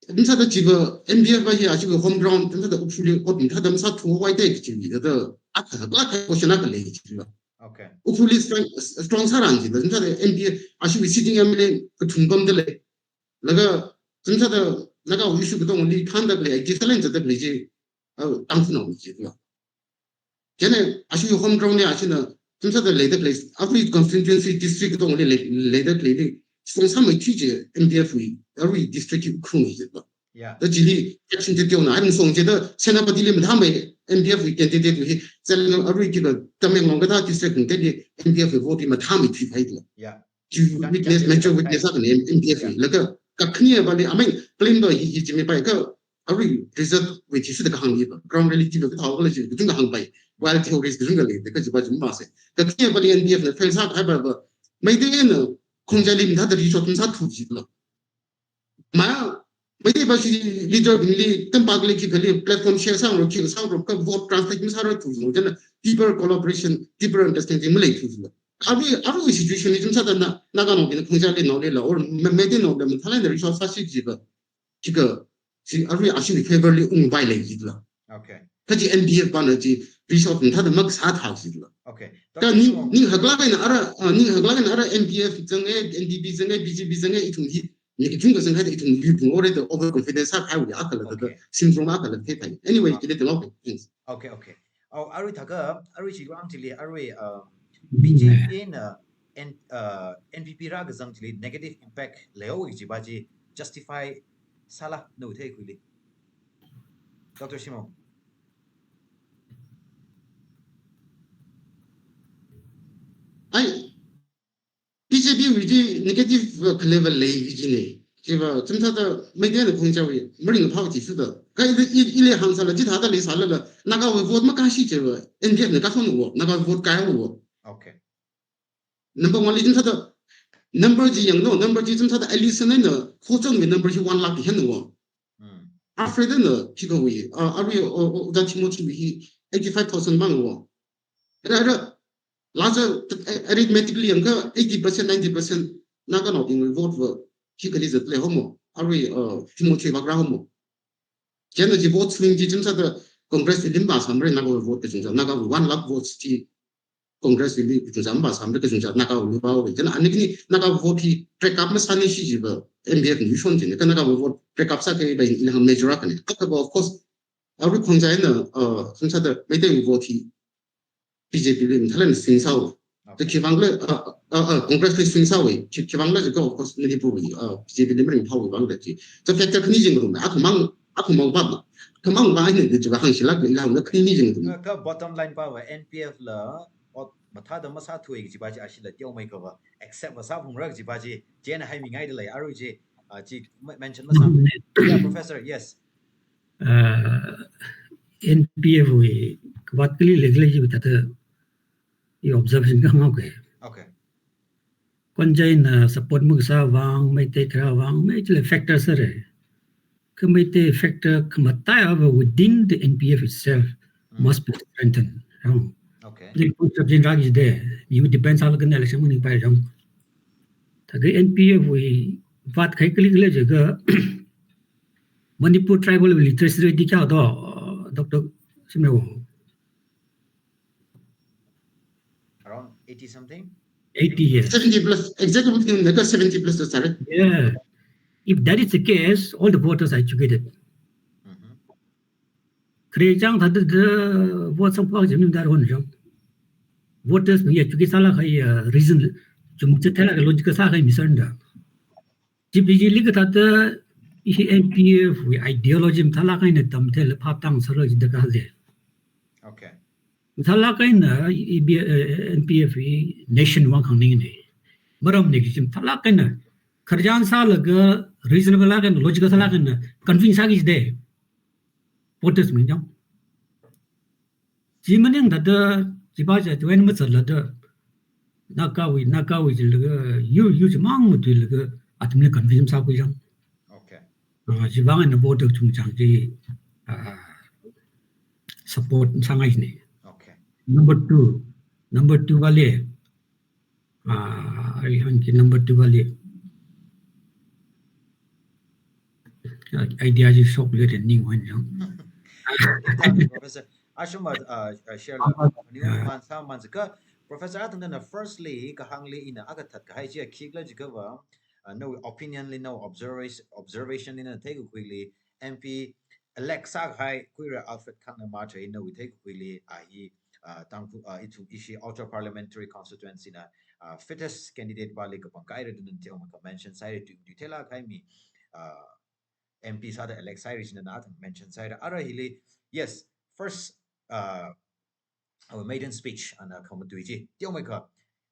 zumsa da chiva N P F va hi achiva home ground, zumsa da Ukhrulli ot mathāda masāthuhaowa da kaji, da, da, akha, akha question akha lei chiva. Okay. Ukhrulli strong, strong sāran chi, zumsa da N P F, achiva sitting M L A kathum pamda lei. Laga, zumsa da, laga issue katongli thānda lei, challenge da lei chi, uh, Tangkhulnao chiva. Chieina, ashi home ground li, ashina, zumsa da leida lei, every constituency, district katongli lei, leida lei, strong sāmeithui chi N P F wui, every district wui Ukhrul ne jiakha. Yeah. Da chili, action chi teona, ai masong chi da, Senapati li mathāmei, N P F wui candidate wui hi, zalung arui khikha Tamenglong kathā district hung tadi N P F wui vote hi mathāmeithui haida. Yeah. Chi weakness, major weakness akhana N P F wui. Yeah. Laga kakhane pali, I mean, claim da hi, hi jimipai kha, arui result wui chi suda kahāng hiva. Ground reality va kathā khala chi kachungkha hāngpai. Wild theories kachungkha leida kajiva jimase. Kakhane pali N P F na fail sākahaiva va. Meiteina Khongjaili mathāda reach out masāthu jila. Ma, Meitei va chi leader bingli, tampakli khikhali platform share sāngarok, khikha sāngarok, kha vote translate masārarthu jila. Chieina deeper collaboration, deeper understanding maleithu jila. Arui, arui situation hi chim sāda na, Naganaobingna Khongjaili naolila, or Me-, Meiteinaola mathālāk eina reach out sāsi jiva. Khikha, chi arui ashili favor li ungpai lei jila. Okay. Kha chi N P F vana chi reach out mathāda makasā thā jila. Okay. Kha Doctor ning, Shimo. Ning haklāk eina ara, ah, ning haklāk eina ara N P F zanga, N P P zanga, B J P zanga, ithum hi, ni kachungkha zanghaida ithum hi ithum already overconfidence sākahaiwui akhala da, okay, symptom akhala theithai. Anyway, ah, kide tengok. Thanks. Okay, okay. Oh, arui thākha, arui chiwuivang chili, arui, uh, B J P na N-, uh, N P P rākazang chili negative impact leihaowa jiva chi justify sāla nawui theikhuili, Doctor Shimo? Ai, B J P wui chi negative, uh, level lei kajina. Chiva, chim sāda Meiteina Khongjaili maringphāwa chi suda. Kha ili, ili, ili hāngsāla, chithāda leisālala, Nagawui vote makāsi jiva, N P F na kashonwa, Nagawui vote kaihaowa. Okay. Number one li chim sāda, number chi yanglu, number chi chim sāda, at least na, na, Khongjaili number hi one lakh hi hānwa. Hmm. Afraid na, khikha wui, uh, arui, uh, uh, Ojā Timothy wui hi eighty-five thousand mangwa. Ara, ara, larger, arithmetically yangkha eighty percent, ninety percent Naganaobingwui vote va, khikhali zat leihaowa. Arui, uh, Timothy vak rāhaowa. Chieina chi vote swing chi chim sāda Congress wui lim vāsāmara, Nagawui vote kachungchā, Nagawui one lakh votes chi Congress wui kachungchā mavāsāmara, kachungchā Nagawui vāhaowa. Chieina anikni Naga vote hi break up masānisi jiva N P F na yuishon jina. Kha Nagawui vote break up sākahaiva ina hāng major akhana. Akhava, of course, arui Khongjaina, uh, chim sāda Meiteiwui vote hi B J P li mathālāk eina swing sāhaowa. Okay. Kha khiwuivangla, uh, uh, uh, Congress li swing sāhaowa. Khi, khiwuivangla jiakha, of course, Manipur wui, uh, B J P li maringphāwui vangla chi. Chi factor khani jingrumna, athumwui, athumwui vang, athumwui vang eina jiva hāngshilāk eina hāngna khani jingrumna. Kha, kha bottom line pava N P F la, ot mathāda masāthuwa jiva chi ashila teomeikha va accept va sāphungra jiva chi, chieina haimingaida lei, arui chi, ah, chi ma-, mention masā. Yeah, Professor, yes. Uh, N P F wui kavāt kali leikhala jiva thāda, i observation kahāng haoke. Okay. Khongjaina support makasā vang, Meitei kharā vang, Meitei chila factor sāra. Kha Meitei factor khamataiya va within the N P F itself, hmm, must be strengthened. Rong. Okay. Then construction rāki jide, you depend sālaga election maningpai rong. Thākha N P F wui vāt khalei kali kala jiakha Manipur tribal literacy rate di kya do, uh, Doctor Shimo? Around eighty something? Eighty, yes. Seventy plus, exactly what you mean, seventy plus, sorry. Yeah. If that is the case, all the voters are educated. Mm-hmm. Khare chang thāda da vote samphang jim nim dar hon jang. Voters bing educate sālāk kahai, uh, reason, chumcha thālāk logical sākahai mi sānda. Chi B J P li kathāda, hi N P F wui ideology mathālāk eina tamtheilaga phaptang sāra jida kahai. Okay. Mathālāk eina, i B, eh, N P F hi nation vang khanganingna. Maramna kaji chi mathālāk eina kharjan sālaga reasonable lāk eina logical sālāk eina convince sāki jide. Voters bing jang. Chi maningthāda, chiva chi join mazatlada, Nagawui, Nagawui jilaga, yu, yu chimang matuilaga, athumli convince sākhui jang. Okay. Ah, chiwuivang eina voter chungchang chi, ah, support sāngaisina. Okay. Number two, number two vale, ah, ai hāngki number two vale. Idea chi shoklei ning wan jang. Thank you, Professor. Ashuma, uh, uh, share la. Ah, ni ah. Man sa man zaka. Professor, athumna firstly, kahāngli ina akha thātkahai chi khikhala jiakha va, uh, nawui opinion li, nawui observation, observation li na theikakhuili, M P elect sākahai Kuira Alfred Khangnam Mathai nawui theikakhuili, a hi, uh, Tangkhul, uh, ithum ishi Outer Parliamentary Constituency na, uh, fittest candidate vali kapangkhaira da nana theomeikha mention sāhaira, tui, tui theilāk kahai mi, uh, M P sāda elect sāhaira china na athum mention sāhaira. Ara hili, yes, first uh, our maiden speech ana khamatui chi teomeikha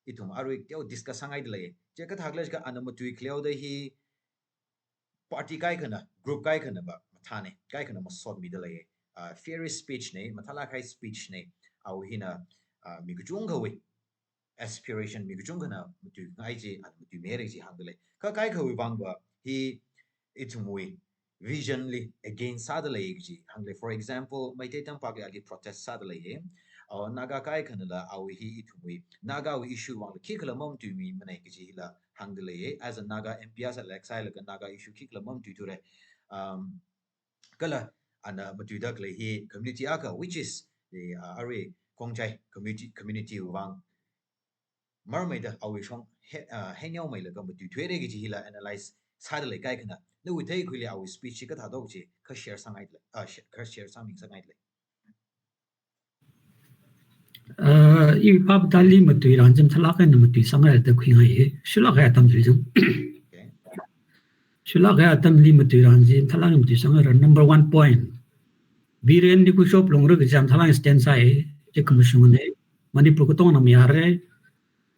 ithum arui teo discuss sāngaidalei. Chikathā khala jiakha ana matui khaleoda hi party kaikhana, group kaikhana va mathāne, kaikhana masotmidalei. Uh, fairy speech ne, mathālāk kahai speech ne, awui hina, uh, mi kachungkhawui aspiration mi kachungkhana matuingai chi, ana matuimeira chi hāngdalei. Kha kaikhawui vang va hi ithumwui vision li against sādalei chi hānglei. For example, Meitei Tampakli ali protest sādalei. Or Naga kaikhanala awui hi ithumwui Nagawui issue vangla khikhala mamatuimeimana kaji hila hāngdalei. As a Naga M P as elect sāhailaga Naga issue khikhala mamatuithura. Um, kala ana matuidalei hi community akha, which is the, uh, arui Khongjai community, community vang marmeida awui shong he, uh, heneomeilaga matuithuira kaji hila analyze sādalei kaikhana. Nawui theikhuili awui speech chi kathāda chi kha share sāngaidalei, uh, sh-, kha share sāmi sāngaidalei. Uh, i pap dali matuiran jim thalak eina matuisanghaida khuingai. Shulak kahai atam jil jang. Okay. Shulak kahai atamli matuiran jim thalak eina matuisanghaira. Number one point. Biren li khuishok phungra kaji jam thalak eina stand sāi. Chi khamashung ne. Manipur katongna mayāra.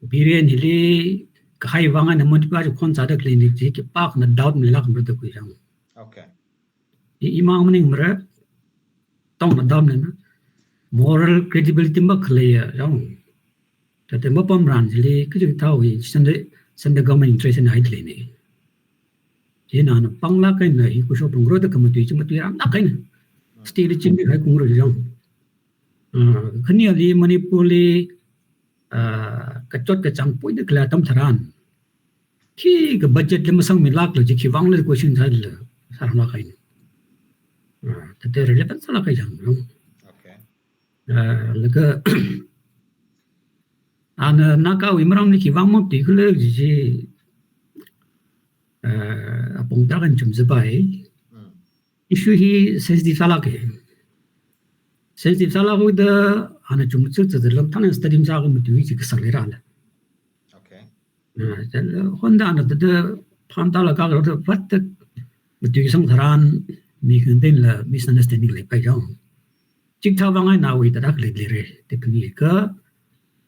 Biren hili kahai vang eina Manipur chi khon sāda clinic chi khipākhana doubt maleilāk mara da khuijang. Okay. I, imang maningmara, tongna doubt maleina. Moral credibility makhaleiya jang. Thāda mapamran chili kachikathāwui central, central government interest eina haidalei ne. Chieina ana panglāk eina hi khuishok phungra da khamatui chi matuiranglāk eina. State li chingri hai kungra jang. Uh, khanili Manipurli, uh, kachot kachāng puida khalei atam tharan. Khikha budget li masangmilākla chi khivangla question sāla, sāranglāk eina. Uh, thāda relevant sālāk kahai jang. Okay. Uh, laga, ana Nagawui maramli khivang mamatuikhala kaji chi, uh, apong tarākha chumzapai. Mm. Issue hi sensitive sālāka. Sensitive sālākhaoda ana chumzat zatda lam tharan study masākha matui chi kasā leirala. Okay. Ah, chila honda ana thāda phantālaga kala thāda phatta matuisang tharan mi khangateila misunderstanding leipai jang. Chikathā vang eina awui thāda khalei leira. Technically kha,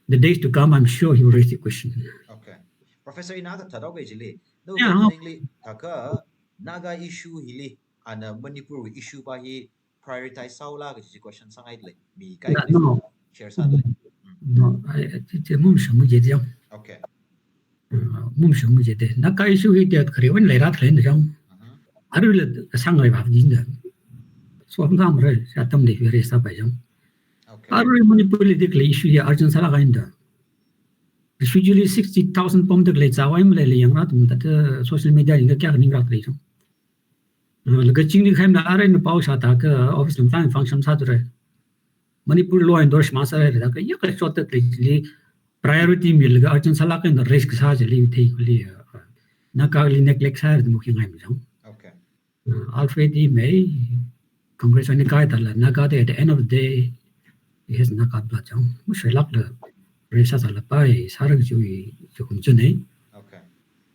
the days to come, I'm sure he will raise the question. Okay. Professor, ina kathāda khui chili. No, yeah, no. Technically, thākha Naga issue hili, ana Manipurwui issue pa hi prioritize sāhaola kaji question sāngaidalei. Mi kaikhana share sādalei. No, I, I, I, mum shung mujide jang. Okay. Uh, mum shung mujide. Naga issue hi dia khare wan leira thlen jang. Uh-huh. Aruila sāngai ba jinda. So, am dam re, sa tam de very sāpai jang. Okay. Arui Manipurli dikle issue ya urgent sālāk eina da. Refugee li sixty thousand pamda khalei chāwai maleila yangra tum thāda social media li kayākha ningrak lei jang. Uh, laga chingri khaimana arui na pao sātaka office lam tang function sāthura. Manipur law endorse masāra thākha yaka shortcut lei chili priority milaga urgent sālāk eina raise kasā chili theikhuili, uh, Nagali neglect sāra da mukhi ngai majang. Okay. Uh, Alfred li mei Congress eina kaidala Nagada at the end of the day, he has Naga blood jang. Mashoilākla raise sāsālapai, sāra kaji chikum chine. Okay.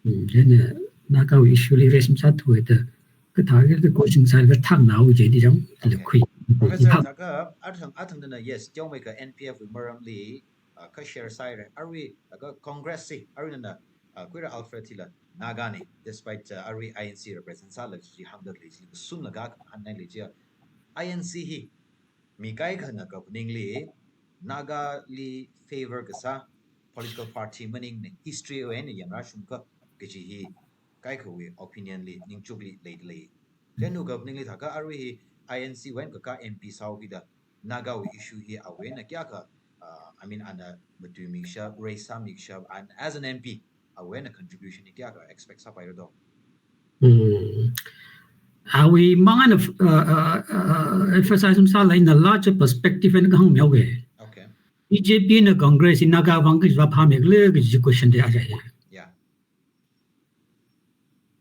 Hmm, then, uh, Nagawui issue li raise masāthuda, kathā kathā question sālaga thakna wu jide jang, okay, lakhui. Professor, thākha athang, athang dana, yes, teomeikha N P F wui maramli, uh, kha share sāhaira. Arui, thākha Congress chi, arui nana, uh, khuira Alfred hila Naga ne, despite, uh, arui I N C represent sālaga chi hāngda khalei chi, sumlaga hāngngailei chi, I N C hi, mi kaikhana kaphaningli, Nagali favor kasā political party maningmana, history wui eina yangrāshungakha kaji hi kaikhawui opinion li, ningchukli leidalei. Chieina kaphaningli thākha arui hi I N C wui eina kakā M P sāhaoda, Nagawui issue hi awui eina kayākha, uh, I mean, ana matuimi kashap, raise sāmi kashap, and as an M P, awui eina contribution hi kayākha expect sāpaira do? Hmm. Awui mang eina, uh, uh, uh, emphasize masāla in a larger perspective eina kahāng mihaowa. Okay. B J P eina Congress hi Naga vang kaji va phāmeikhala kaji question de aja ya. Yeah.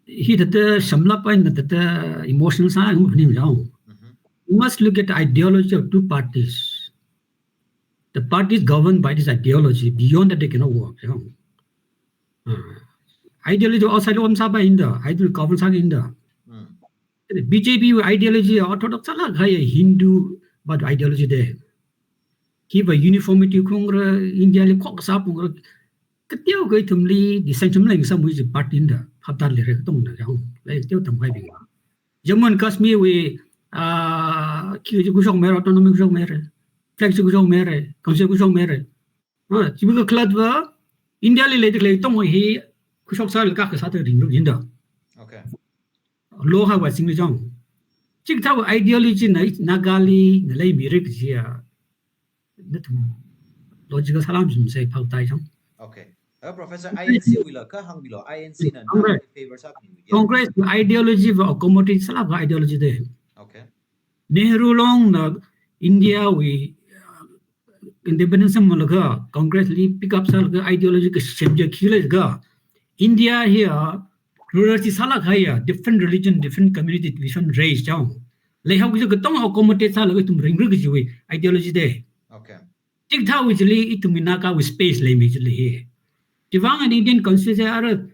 Hithāda samlap eina thāda emotional sā eina maphaning jang. Mm-hmm. You must look at the ideology of two parties. The party is governed by this ideology. Beyond that, they cannot work, you know. Uh, ideology outside of Amsa ba in the, ideology govern sang in the. Mm. B J P ideology orthodox sālāk kahai Hindu ba ideology de. Hiva uniformity khaungra, India li khoksa phungra, kateokha ithumli dissension leng samui chi party da, phaptā leira katongna yang, lei teo tamkhaibing. Jammu and Kashmir wui, ah, khi chi kushok mera, autonomy kushok mera, flag chi kushok mera, council kushok mera. Ah, chiwui kakhalatva, India li leida khalei tong hi, kushok sālaga kasā ta ringruk jinda. Okay. Lo ha wa singli jong. Chikathā ideology na, Naga li, ngalei mirik jia. Nathum logical salam sum sai phaptā jong. Okay. Uh, Professor, I N C wuila kahāng milo, I N C na Congress. Naga favor sākhami. Congress ideology va accommodate sālāk ideology de. Okay. Nehru long na India wui, uh, independence malaga Congress li pick up sālaga ideology kasem ja khilaga India hi, uh, plurality sālāk haiya, different religion, different community, different race jong. Leihao kaji katong accommodate sālaga ithum ringruk kajiwui ideology de. Okay. Chikathā wui chili ithum Naga wui space leimi chili hi. Chiwuivang an Indian Constitution ara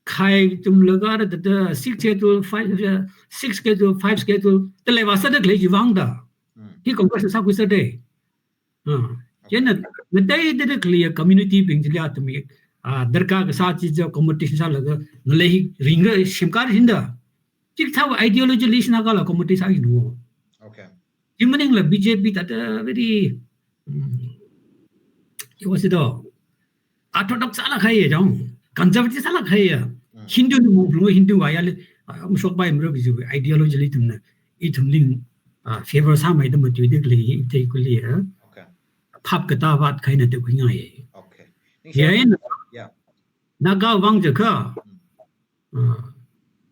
khai tumlaga ara thāda Sixth Schedule, five, uh, Sixth Schedule, Fifth Schedule, tale va sāda khalei chiwuivang da. Mm. Hi Congress sākhui sāde. Ah, chieina, ngateida khalei community bing chili athum hi, ah, darkar kasā chi ja accommodation sālaga, ngalei hi ringra semkar jinda. Chikathā ideology li sina kala accommodate sā jinu. Okay. Chi maningla B J P thāda very, mm, it was it all. Orthodox sālāk haiya jong, conservative sālāk haiya. Mm. Hindu ni mung Hindu wa ya le, ah, mashokpai mro kaji ideology li ithumna, ithumli, ah, favor sāmeida matuida khalei, ithei kuli ya. Okay. Phap katā vātkahai na te khuingai. Okay. Ya, ya. Yeah. Naga vang jakha, Mm. ah,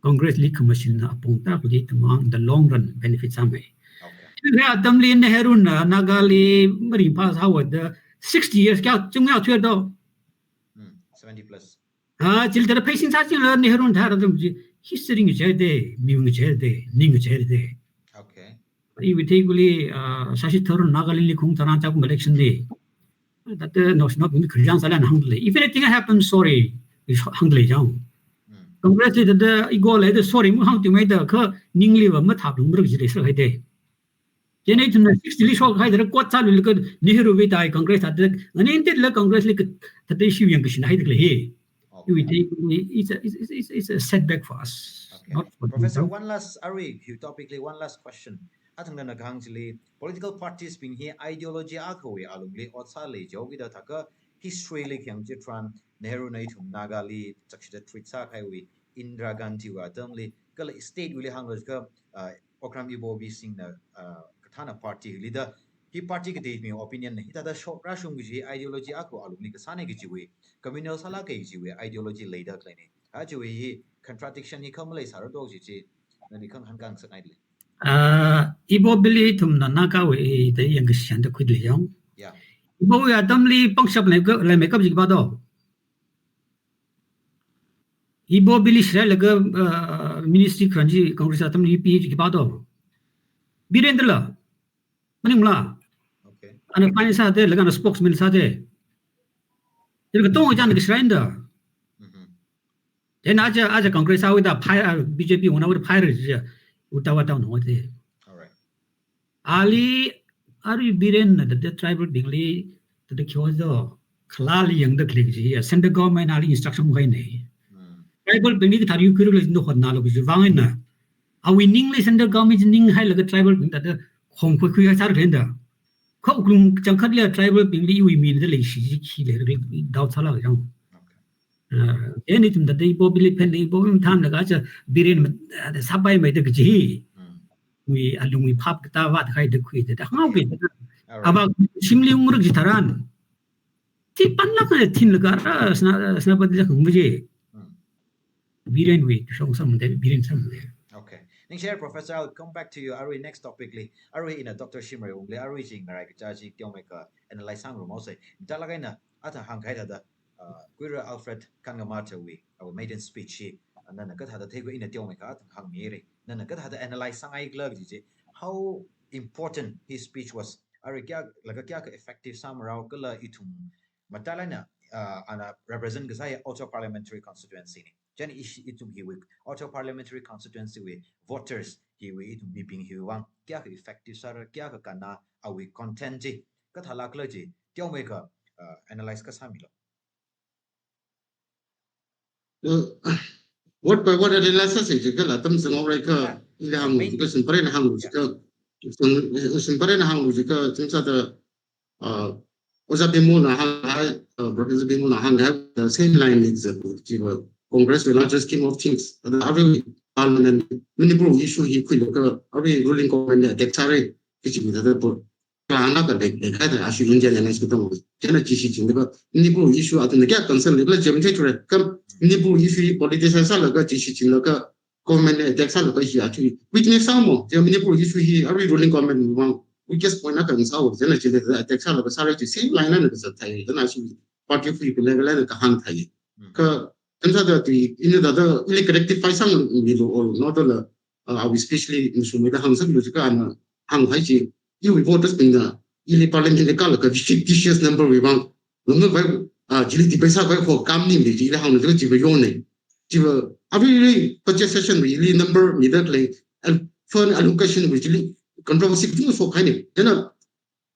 Congress li khamashunna apong ta kuli tamang the long run benefit sāmei. Okay. Chihai atamli Nehru na Naga li maringphā sāhaoda sixty years kayā chungya thuido. Mm. Seventy plus. Ah, chili thāda pheisin sāchingla Nehru na thāda atam chi history ngacheide, mi ngacheide, ning ngacheide. Okay. Iwui thei kuli, ah, Shashi Tharoor Nagaland li khaung tharan chakum election li. Thāda naoshinao bing kharjang sāla na hāngda lei. If anything happens, sorry. Hāngda lei jong. Mm. Congress li thāda ego leida sorry mu hāngthumeida kha ningli va mathap lung mruk ji lei sāhaide. Chieina ithumna sixty li shokhaida ra quote sāluilaga Nehru wui thāda Congress thāda, ngani intit la Congress li ka, thāda issue yang kashin haida khalei hi. Iwui Okay. thei kuli, it's a, it's, it's, it's, it's a setback for us. Okay. Not for Professor, them. One last arui hi topic li, one last question. Athang nana kahāng chili, political parties bing hi ideology akhawui alungli ot sālei jihaokida thākha history li khayang chitharan Nehru na ithum Naga li chakshida treat sākahaiwui Indira Gandhi wui atamli, kala state wuili hānglaga, uh, Okram Ibobi Singh na, uh, kathāna party lida, hi party katei mi opinion na, hithāda shok rāshung kaji ideology akha alungli kasāna kajiwui, communal sālāka kajiwui ideology leida khaleina. Ha chiwui hi contradiction hi kha maleisāra do kaji chi, nali khangahān khangasak ngai le. Ah, Ibobi li ithumna Naga wui thāda yang kashan da khuida lei jong. Yeah. Ibobi wui atamli pangshap leika, leimeikap ji khipā do. Ibobi li shilailaga, ah, ministry kharan chi Congress atamli pi ji khipā do. Biren thāla. Maningla. Okay. Ana finance sāde, laga ana spokesman sāde. Ila katong jan kashilaida. Mm-hmm. Then aja, aja Congress awui thāda phai, ah, B J P wui thāda phai ra ji, uta wa down hote. All right. Ali, arui Biren na thāda tribal bingli, thāda kyo jo, khalali yangda khalei ji, central government ali instruction khuinai. Mm. Tribal bingli kathar yu kuru le no hotnalo ji vang na. Awui ningli central government ninghailaga tribal bing thāda khong khui khuihai sāra khaleida. Kha wuklung changkhat li tribal bingli iwui mina da leishi ji khi leira doubt sālāka jong. Okay. Ah, chieina ithum thāda Ibobi li phen, Ibobi mathānlaga aja Biren ma, ah, sāpaimeida kaji. Mm. Wui alungwui phap katā vātkahai da khuida, thāda hānghaoki. All right. Ava shimli ungruk ji tharan. Thi panlāk na thinlaga ra sna, sna pat lāk hāngmu ji. Mm. Biren wui shong samde, Biren samde. Okay. Ningshi Professor, I'll come back to you. Arui next topic li. Arui ina Doctor Shimray wungli. Arui chi ngarai kacha chi teomeikha analyze sāngarumhaosa. Thālāk eina athang hāngkahai thāda, uh, Kuira Alfred Kangama thāwui, awui maiden speech hi, uh, nana kathāda theikhui ina teomeikha athang hāngmira. Nana kathāda analyze sāngaikhala kaji chi. How important his speech was. Arui kayā, laga kayākha effective sāmarao kala ithum matailāk eina, uh, ana represent kasā hi outer parliamentary constituency na. Chieina ishi ithum hiwui outer parliamentary constituency wui voters hiwui ithum mibing hiwui vang kayākha effective sāra, kayākha kannā awui content chi. kathālākla chi, teomeikha, uh, analyze kasāmilo. Uh, word by word analysis hi jikha la tam zanghaorai kha, ila hāng, main, because simple na hāng, yeah, jikha, sim-, simple na hāng jikha, chimsāda, uh, Ojā Bimolna hānghai, uh, Professor Bimolna hānghai, the same line is, uh, jiva Congress wui larger scheme of things. Thāda arui Parliament, Manipur issue hi khuilaga, arui ruling government li attack sārai, kachi mi thāda po. Kala na ka lek lek haida ashi Indian Alliance katonga. Chieina chi shichinlaga Manipur issue athumna kayā concern leila jam thei thura. Kha Manipur issue hi politicize sālaga chi shichinlaga government li attack sālaga hi athum weakness sāmo. Chieina Manipur issue hi arui ruling government wui vang weakest point akha sāo. Chieina chili attack sālaga sārai chi same line na kazat thai. Chieina ashi party khuiwui level na kahāng thai. Mm. Kha, chimsāda tui, ina thāda, ili correctify sāngmilu or not la, uh, awui speech li mashungmida hāngsaklu jikha ana hānghai chi, iwui voters bingna, ili Parliament li kālaga fictitious number wui vang, lungna vai, uh, chili debate sākhavai ho kam maningmana chila hānglu jikha chiva yongnei. Chiva, every budget session wui ili number mida khalei, al-, fund allocation wui chili controversy kachungkha shokhainei. Chieina,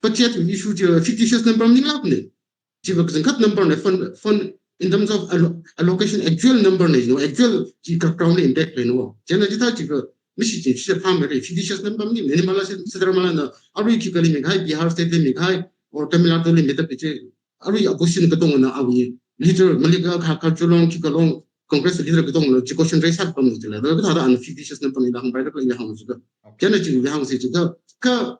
budget wui issue chi fictitious number maninglāknei. Chiva kachangkhat number nei, fund, fund in terms of allo-, allocation, actual number nei, no, actual chi ka ground li impact leino. Chieina chithā chiva mashichin chi phāmeira, fictitious number ni, minimal si, sitara mala na, arui khikha li mikahai, Bihar state li mikahai, or Tamil Nadu li mida kachi, arui opposition katongana awui leader, Mallikarjun Kharge long, khikha long, Congress leader katongana, chi question raise sāpam ni chila, thāda ana fictitious number nida hāngpaira kha ila hāng jikha. Okay. Chieina chili hāngsa jikha, kha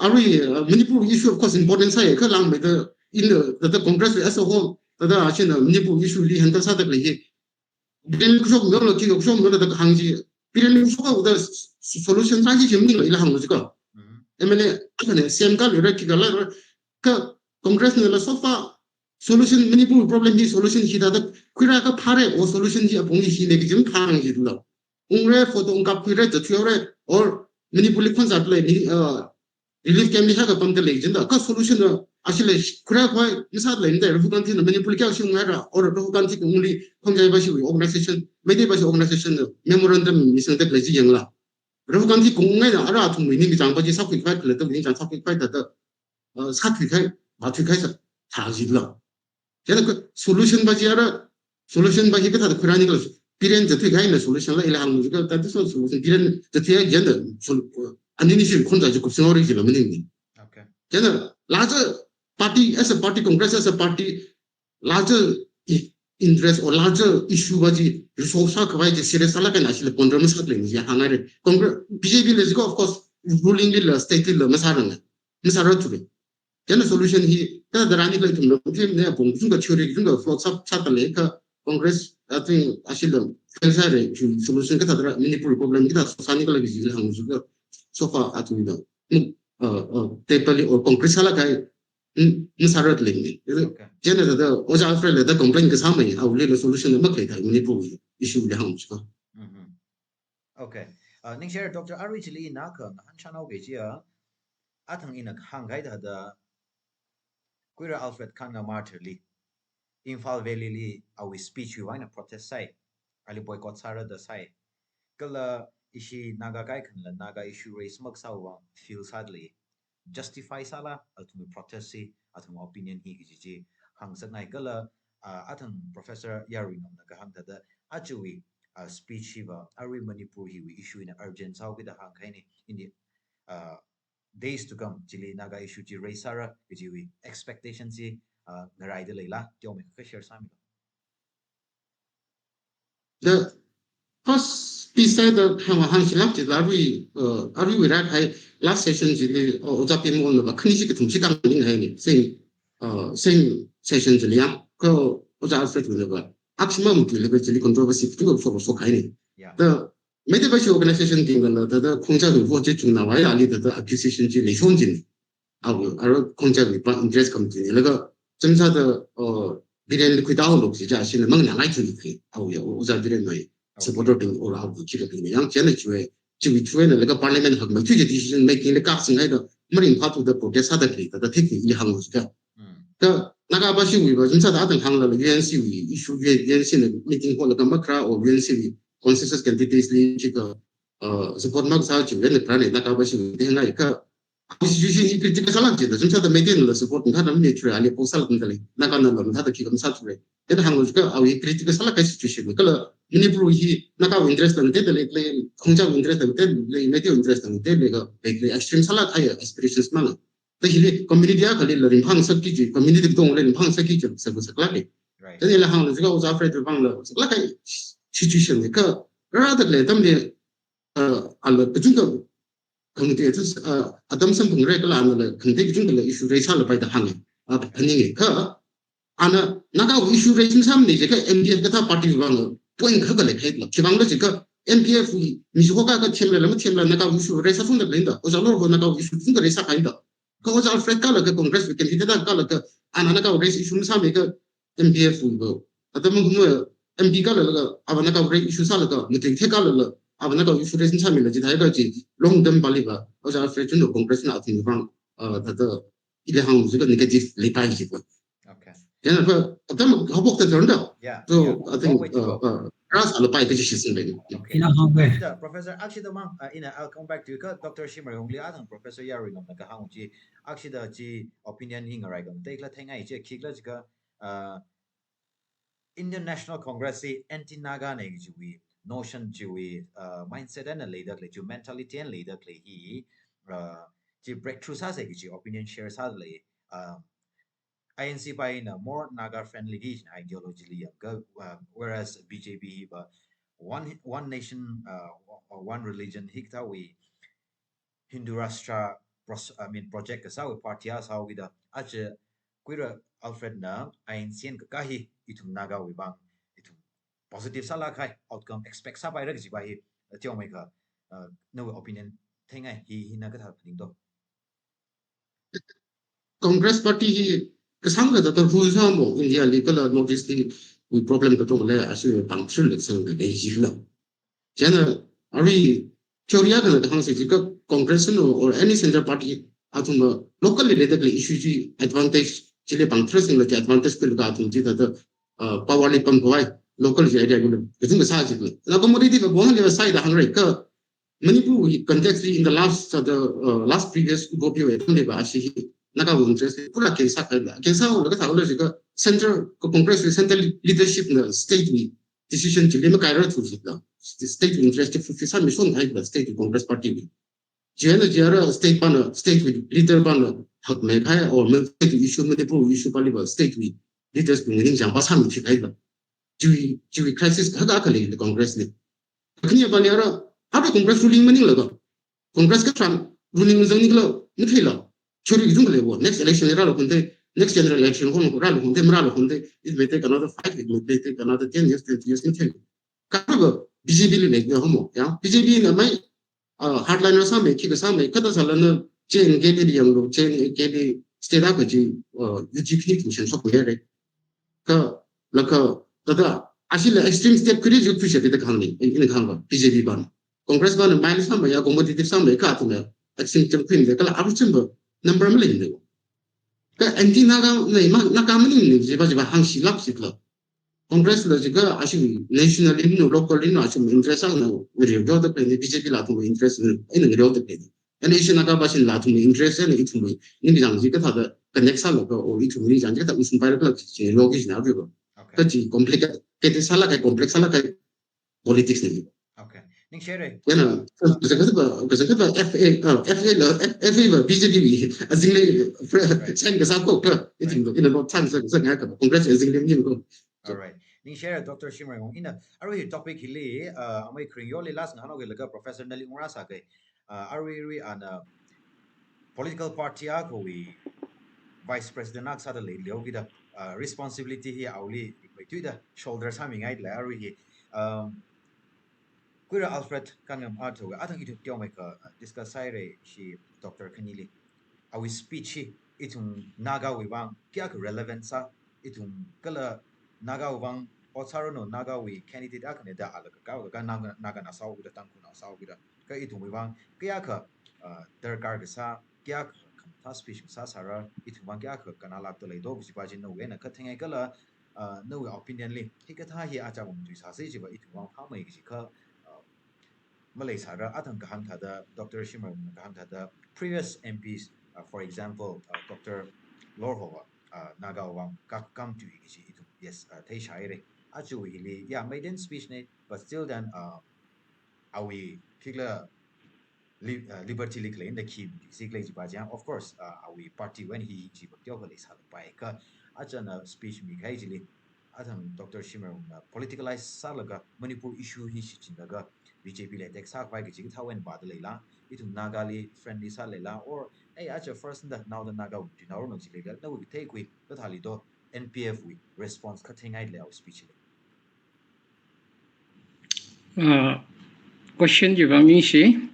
arui, uh, Manipur issue of course important sāi, kha langmeida in the, the, the Congress as a whole, thāda ashina Manipur issue li handle sāda khalei hi. Biren kashok miyolo, khikha kashok miyolo da kahāng chi. Biren kashok kha uda s-, solution sāki chi maningla ila hānglu jikha. Mm-hmm. M L A akhana semkāluira khikha la, kha Congress nala so far solution, Manipur problem hi solution hi thāda khuira kaphāra, o solution hi apong hi hina kaji maphārangjila. Ungra, photo ungkap khuira, zathuihaora, or Manipur li khon zatlei, ni, uh, relief camp li hāngkapamda lei jida, kha solution na, ashila khuira khavai masāda leimada, Rahul Gandhi na Manipur li kayākha shungngaira, or Rahul Gandhi kungli khongjaiva shiwui organization, Meitei va shi organization na memorandum misangda lei chi yanglu. Rahul Gandhi kungngaina ara athumwui ningkachāngva chi sākhuikhavai kala, athumwui ningkachāng sākhuikhavai thāda, uh, sāthuikhavai, vāthuikhavai sā, thā jila. Chieina kha solution va chi ara, solution va hi kathāda khuira nikhala, Biren zathuikahaina solution la ila hāng jikha, that is not solution. Biren zathuikahai jida sol-, ani ni shi khon za chi kupsinghaora jila maningmana. Okay. Chieina larger party, as a party, Congress as a party, larger i-, interest or larger issue va chi resolve sākhavai chi serious sālaga na shila ponder masāda lei ni chi hānghaira. Congress, B J P li jikha, of course, ruling lila, state lila masāranga. Masāra thura. Chieina solution hi, kathāda rāni khala ithumna, ithumna apong kachungkha theory kachungkha float sā, sāda lei kha Congress, I think, ashila fail sāra, solution kathāda rā, Manipur problem kathāda solve sāni khala kaji hāng jikha, so far athumna, mm, uh, uh, table li or Congress sālaga, mm, masāra lei ni. Okay. Chieina thāda, Ojā Alfred la thāda complain kasāmei, awuili la solution makhalei thā Manipur issue li hāng jikha. Mm-hmm. Okay. Uh, ningshihaira Doctor, arui chili ina kha ngahānchānhaoki kajiya, athang ina hāngkahai thāda, khuira Alfred Khan nga Martyr li, Imphal Valley li awui speech wui vang eina protest sāi, ali boycott sāra da sāi. Kala ishi Naga kaikhana la Naga issue raise makasāwui vang feel sāda lei. Justify sāla athumwui protest hi, athumwui opinion hi kaji chi hāngsakngai kala, ah, athang Professor Yaruingamna kahāng thāda, ajawui, ah, speech hiva, arui Manipur hiwui issue eina urgent sāhaoki da hāngkahaina, in the, ah, days to come, chili Naga issue chi raise sāra kajiwui expectation chi, ah, ngaraida leila, teomeikha share sāmilo. The first piece sāda hāng, hāngshilāk jila arui, uh, aruiwui rākahai last session chili, uh, Ojā Bimolna va khani chi kathum chi kahāng maninghaina. Same, uh, same session chili yang, kha Ojā Alfredna va, athishim matuilaga chili controversy kachungkha shok, shokhaina. Yeah. The Meitei va shi organization bingna la, thāda khongjaiwui vote chi chungna va, ali thāda accusation chi leishon jina. Awo, arui khongjaiwui va interest kham jina. Laga, chānsāda, uh, Birenli khuitāhaolu kaji chi ashina manganāngai jina. Awo ya, Ojā Biren wui supporter bing or awo khikha bingna yang, chieina chiwui, chiwui through eina laga parliament hakmeithui chi decision making li kasingaida, maringphāthuda protest sāda khalei thāda thik ili hānglu jikha. Mm. Kha Naga va shiwui va, chānsāda athang hāngla la U N C wui issue, U N C na meeting hall laga makharā or U N C wui consensus candidates li khikha, uh, support makasā chiwui eina kharāna Naga va shiwui theingai kha, Awui situation hi critical sālāk jida, chumsāda Meiteina la support mathāda mi chura ali post sālāk khalei, Naga na la mathāda khi kam sāthure. Then hānglu jiakha awui critical sālāk kahai situation kala Manipur hi Nagawui interest la ngateida lei, lei, Khongjatwui interest la ngateida lei, Meiteiwui interest la ngateida lei, ka, lei, lei, extreme sālāk kahai aspirations mang. Da hili community akhali la ringphāngasakki kaji, community katongali ringphāngasakki kaji, sabu saklāk lei. Right. Then hili hānglu jiakha Ojā Alfred wui vang la saklāk kahai situation ni kha, rāda khalei atamli, uh, ala kachungkha khangatei, uh, atam samphangrai kala ana la khangatei kachungkha la issue raise sālapai da hānga. Uh, phaninga kha, ana Nagawui issue raise masāmana jiakha M D F kathā party vang point khakha leikahai la. Khiwui vang khala jiakha M D F wui mi chi hoka ka themla la mathemla Nagawui issue raise sāphungda khalei da. Ojā Lor ho Nagawui issue phungda raise sākahai da. Kha Ojā Alfred kala kha Congress wui candidate kala kha ana Nagawui raise issue masāmei kha M D F wui bo. Atam mang khunu M P kala kha ava Nagawui raise issue sālaga, meeting the kala la ava Nagawui issue raise masāmeila jithai kaji long term pali va Ojā Alfred chunlo Congress na athum vang, uh, thāda ili hānglu jiakha negative leipai jiakha. Okay. Then apa, atam haophokta turn da. Yeah, so, yeah. I think, uh, uh, rāsālapai kaji shitsang lei. Okay. Ina hāngwe. Akshida, Professor, akshida mang, uh, ina, I'll come back to you. Kha Doctor Shimray Wungli, athang Professor Yaruingamna kahāng chi, akshida chi opinion hi ngarai khangatei khala theingai chi, khikhala jiakha, uh, Indian National Congress hi anti-Naga na kajiwui notion chiwui, uh, mindset eina leida khalei, chiwui mentality eina leida khalei hi, uh, chi breakthrough sāsa kaji opinion share sālei, uh, I N C pa hina more Naga friendly hi ideology li yangakha, uh, whereas B J P hi va one, one nation, uh, one religion hikathāwui Hindu Rashtra pros-, I mean, project kasāwui party a sāhaokida, aja Kuira Alfred na I N C eina kaka hi ithum Nagawui vang, ithum positive sālāk kahai outcome expect sāpaira kajipa hi, uh, teomeikha, uh, nawui opinion theingai hi, hina kathā phaning do. Congress party hi kasāngkha thāda rule sāmo, India li kala North East li wui problem katonga lei, ashi pangthir lei sāngkha lei jila. Chieina arui theory akhana kahāngsa jiakha Congress no or any central party athumna local li leida khalei issue chi advantage chili pangthir singla chi advantage khuilaga athum chi thāda, uh, power li pamkhavai local chi area kula kachungkha sā jila. Na commodity va bong li va sāi da hāngrai kha Manipur wui context li in the last, uh, the, uh, last previous Kubo P O atamli va ashi hi Nagawui interest li pura against sākahai la. Against sālaga thākhala jiakha central, ka Congress wui central leadership na state wui decision chili makairarthu jila. State wui interest li fulfill sāmishon kahai la state wui Congress party wui. Chieina jiara state pana, state wui leader pana hakmeikahai or ma-, state wui issue, Manipur wui issue pali va state wui leaders wui ningchāngpa sāmithikahai la. Chiwui, chiwui crisis kathā khalei Congress li. Kakhane pali ara, ara Congress ruling maninglaga. Congress katharan ruling zangningla, matheila. Theory kachungkha leiwo, next election li rālu khunde, next general election khon rālu khunde, marālu khunde, it may take another five, it may take another ten years, twenty years, matheila. Kha va B J P li lei ya homo, ya. B J P na mai, uh, hardliner sāmei, khikha sāmei, kathā sālana J N K li yanglu, J N K li state akha chi, uh, U G P ni mission shokmira. Kha, laga, thāda, ashila extreme step khuira jiakha khuisa da kahāng lei, ina kahāng va, B J P pana. Congress pana mild sāmei ya, accommodative sāmei kha athumna extreme step khuimida kala aruichim va number maleimana. Kha anti-Naga na ma, Naga maningmana jipa jipa hāngshilāk jila. Congress la jiakha ashi national li no, local li no, ashi interest na ngariu da khalei ni, B J P la athum interest na, ina ngariu da khalei ni. And Asian Naga Party la athum interest na ithum ningchāng chi kathāda connect sālaga, o ithum ningchāng chi kathāda usun paira kala chi logic na aruiva. Okay. Kachi complicated sālāk kahai, complex sālāk kahai politics ni. Okay. Ningshire. Yana, kazang kathā va, kazang kathā va F A, uh, F A la, F-, F A va B J P wui azingli, right, sign kasā ko kha, ithum, right, ina lo chance kasā ngakha, Congress azingli ni ko. Alright. Ningshire Doctor Shimray Wung, ina, arui topic hili, uh, amei kharing yoli last ngahānhaokahai laga Professor nali ungrāsākahai, uh, arui arui ana political party akhawui vice president akha sāda leihaokida, uh, responsibility hi awuili ikmeithuida shoulder sāmingailei arui hi. Um, Kuira Alfred Kanngam athang, athang ithum teomeikha, uh, discuss sāhaira shi Doctor khanili. Awui speech hi ithum Nagawui vang kayākha relevant sā, ithum kala Nagawui vang ot sāranu, Nagawui candidate akhana da ala kakā, kakā Naga, Naga na sāhaokida, Tangkhul na sāhaokida. Kha ithumwui vang kayākha, uh, darkar kasā, kayākha khamathā speech sāsāra, ithum vang kayākha kannalākda lei do kajipa chi nawui eina katheingai kala, uh, nawui opinion li, hikathā hi achāvang tui sāsi jiva ithum vang phāmei kaji kha, uh, maleisāra, athang kahāng thāda, Doctor Shimrabungna kahāng thāda, previous M Ps, uh, for example, uh, Doctor Lorho, uh, Naga vang kakam tui kaji ithum, yes, uh, theishāhaira. Aja hili, yeah, maiden speech na, but still then, uh, awui khikhala li-, uh, liberty li khalei eina khi, si khalei jipa jiang, of course, uh, awui party wui eina hi jipa teokha leisālapai kha, achana speech mikahai chili, athang Doctor Shimrabungna politicalize sālaga Manipur issue hi shichinlaga B J P li attack sākhavai kaji kathā wui eina pāda leila, ithum Naga li friendly sāleila, or, ei, aja first da naoda Naga wui tuinaoranu ji leila, nawui theikhui kathāli do N P F wui response kha theingailei awui speech li. Ah, question chi vang ningshi,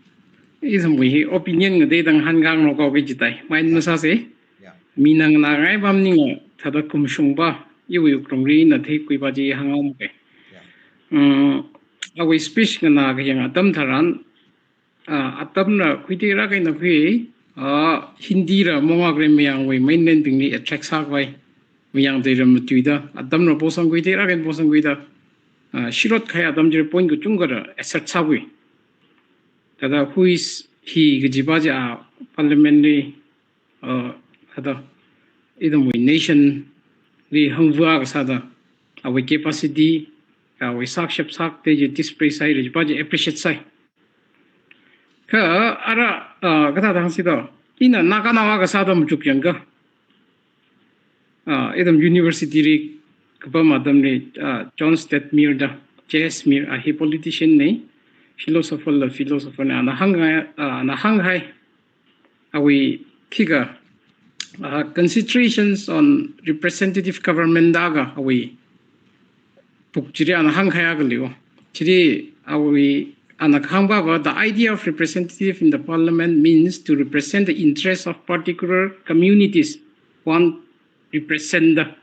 ithumwui hi opinion ngatei tang hāngkhangarok haoki jitai, mind masāsa. Yeah. Mina nganāngai pam maningla, thāda kumshungpa, iwui wuklungli ina theikhuipa chi hāngngai mukei. Yeah. Mm, awui speech nganā kahāng atam tharan, ah, atamla khuiteira kahaina khui, ah, Hindi la mongakre mayangwui mainland bingli attract sākhavai, mayang theira matuida, atamla posang khuiteira kahaina posang khuida, ah, shirot kahai atam chili point kachungkha la assert sākhui. Thāda who is he kajipa chi, ah, parliament li, ah, thāda, ithumwui nation li hāngvā kasāda, awui capacity, awui sākshap sākte chi display sāhaira jipa chi appreciate sāi. Kha ara, ah, kathāda hāngsi do, ina Naga naova kasāda machukyangakha, ah, ithum university li kapam atamli, ah, John Stuart Mill da, J S Mill, ah, hi politician na, philosopher la philosopher na, ana hānghai, ah, ana hānghai, awui khikha, ah, Considerations on Representative Government da kha awui book chili ana hāngkahai akha leiya. Chili awui ana kahāngpava, "The idea of representative in the parliament means to represent the interests of particular communities one represent the."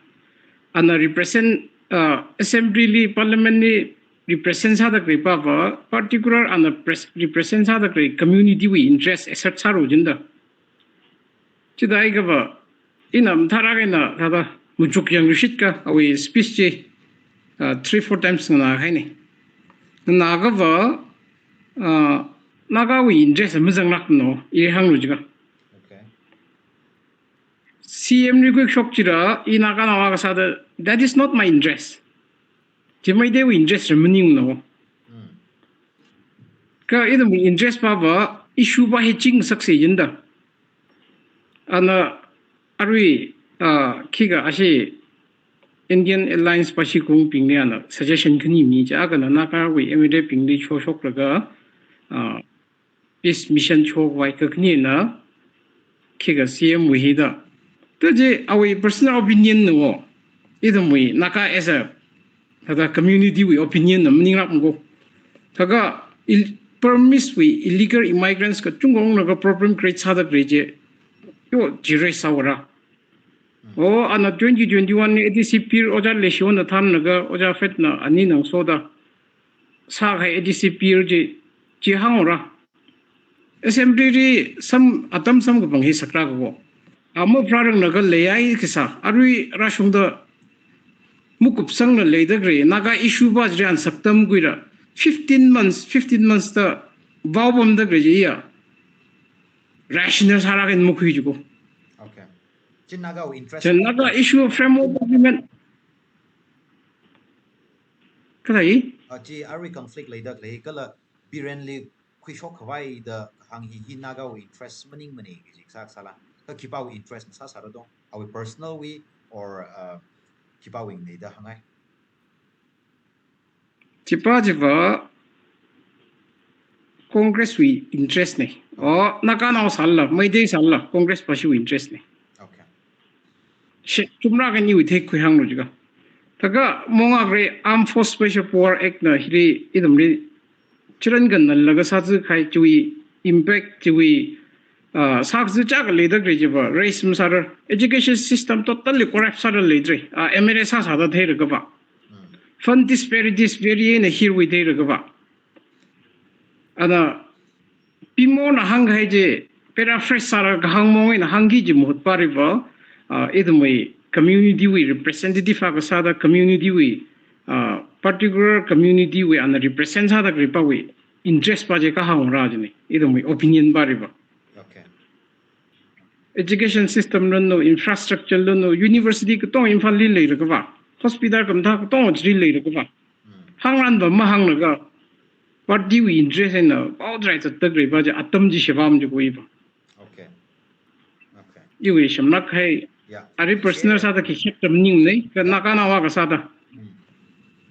Ana represent, uh, assembly li, parliament li represent sāda khaleipava, particular ana pres-, represent sāda khalei community wui interest assert sāra jida. Chithākha va, ina mathālāk eina thāda machukyang rishit kha awui speech chi, uh, three, four times nganākahaina. Nganākha va, uh, Nagawui interest mazanglākmana, i hānglu jiakha. Okay. C M li khuishok chila, i Naga naova kasāda, that is not my interest. Chi Meiteiwui interest la maningmana. Mm. Kha ithumwui interest pava, issue pa hi ching sakse jida. Ana arui, ah, khikha ashi Indian Alliance pashi khangbingli ana suggestion khani mi, chi akhana Nagawui M L A bingli shoshoklaga, ah, peace mission shokhavai, kakhanina khikha C M wui hi da. Thāda chi awui personal opinion na wo. Ithumwui Naga as a, thāda community wui opinion na maninglākmana ko. Thākha il-, Burmese wui illegal immigrants kachungkha unglaga problem create sāda khalei chi, yo, chi raise sāhaora. O, ana twenty twenty-one li A D C Pir Ojā Leishiwona thānlaga, Ojā Fred na ani nang soda sākahai A D C Pir chi, chi hānghaora. Assembly li sam, atam samkaphang hi saklāka ko. Ama pharāranglakha leiya kasā, arui rāshungda makupsangla leida khalei, Naga issue pa chili ana saktam khuila, fifteen months, fifteen months da vaopamda khalei chiya rational sālāk eina makhui jiko. Okay. Chi Nagawui interest. Chi Naga issue framework agreement. Kathā hi? Ah, chi arui conflict leida khalei, kala Birenli khuishokkhavai da hāng hi, hi Nagawui interest maningmana kaji sā sāla. Kha khipāwui interest sāsāra do? Awui personal wui or, uh, khipāwui na da hāngngai? Chipa chipa Congress wui interest na. O, Naga nao sālala, Meitei sālala, Congress pashiwui interest na. Okay. Shi, chumra kaniwui theikhui hānglu jiakha. Thākha mongakre Armed Force Special Power Act na hili ithumli chirāngan nalaga sāzakahai chiwui impact chiwui, ah, sākazā chākha leida khalei chiva, raise masārar, education system totally corrupt sāda leidalei, ah, M L A sāsāda theilakha va. Mm. Fund disparities very eina hirwui theilakha va. Ana, Pimona hāngkahai chi, paraphrase sālaga kahāng mong eina hāngki kaji mahut pariva, ah, ithumwui community wui representative akha sāda community wui, ah, particular community wui ana represent sāda khalei pawui interest pa chi kahāng ra jine. Ithumwui opinion pa riva. Okay. Education system lanu, infrastructure lanu, university katonga Imphalli leira kava, hospital kamathā katonga chili leira kava. Hmm. Hāngranva mahānglaga, party wui interest eina, pao trai zattak rai pa chi, atam chi shibam chi kuiva. Okay. Okay. Iwui shimlak hai, yeah, ari personal sāda khi shek tam ning nei, ka Naga nawa kasāda. Hmm.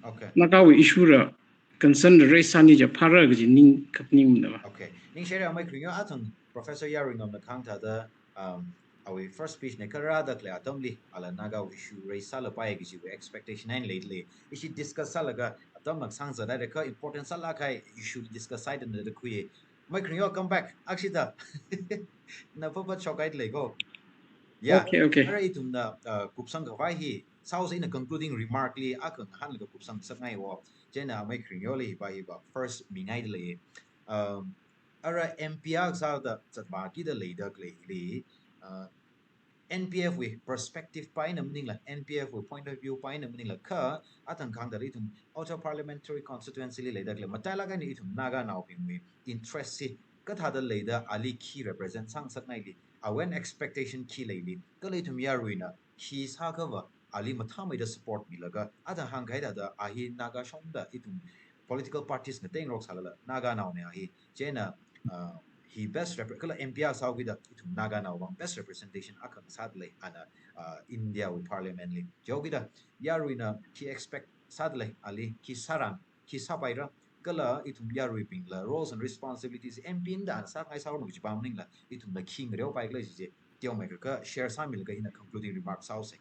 Okay. Nagawui issue ra concern raise sāni chi phāra kaji ning kap ning na. Okay. Ningshire Amei Khringyao, athang Professor Yaruingamna kahāng thāda, um, awui first speech na kharāda khalei atamli, ala Naga issue raise sālapai kajiwui expectation eina leilei. Ishi discuss sālaga, atam maksang zada ka important sālāk kahai issue discuss sāda na da khui. Amei Khringyao, come back. Akshita. Na papa chokai lei ko. Yeah. Okay, okay. Ara ithumna, uh, kupsang khavai hi, sāusa ina concluding remark li, akha ngahānlaga kupsang sakngai wo. Chieina Amei Khringyaoli hiva hiva first mingai lei. Um, ara M P akha sāda zatva kida leida khalei li, uh, N P F wui perspective pa eina maningla, N P F wui point of view pa eina maningla, kha athang kahāng thāda ithum Outer Parliamentary Constituency li leida khalei, matailāk eina ithum Naganaobingwui interest chi kathāda leida, ali khi represent sāngasakngaili, awui expectation khi leili, kala ithum yaruina khi sākhava ali mathāmeida support milaga, athang hāngkahai thāda a hi Naga shongda ithum political parties ngateingarok sālala, Naganaona a hi. Chieina, uh, hi best repre-, kala M P akha sāhaokida ithum Naganaowui vang best representation akha sāda lei, ana, uh, India wui Parliament li. Chihaokida, yaruina khi expect sāda lei, ali khi sāran, khi sāpaira, kala ithum yaruibingla roles and responsibilities M P na da ana sāngai sāhaonu kajiva maningla, ithumla khi ngareopai khala kaji chi, teomeikha share sāmilaga ina concluding remark sāusa.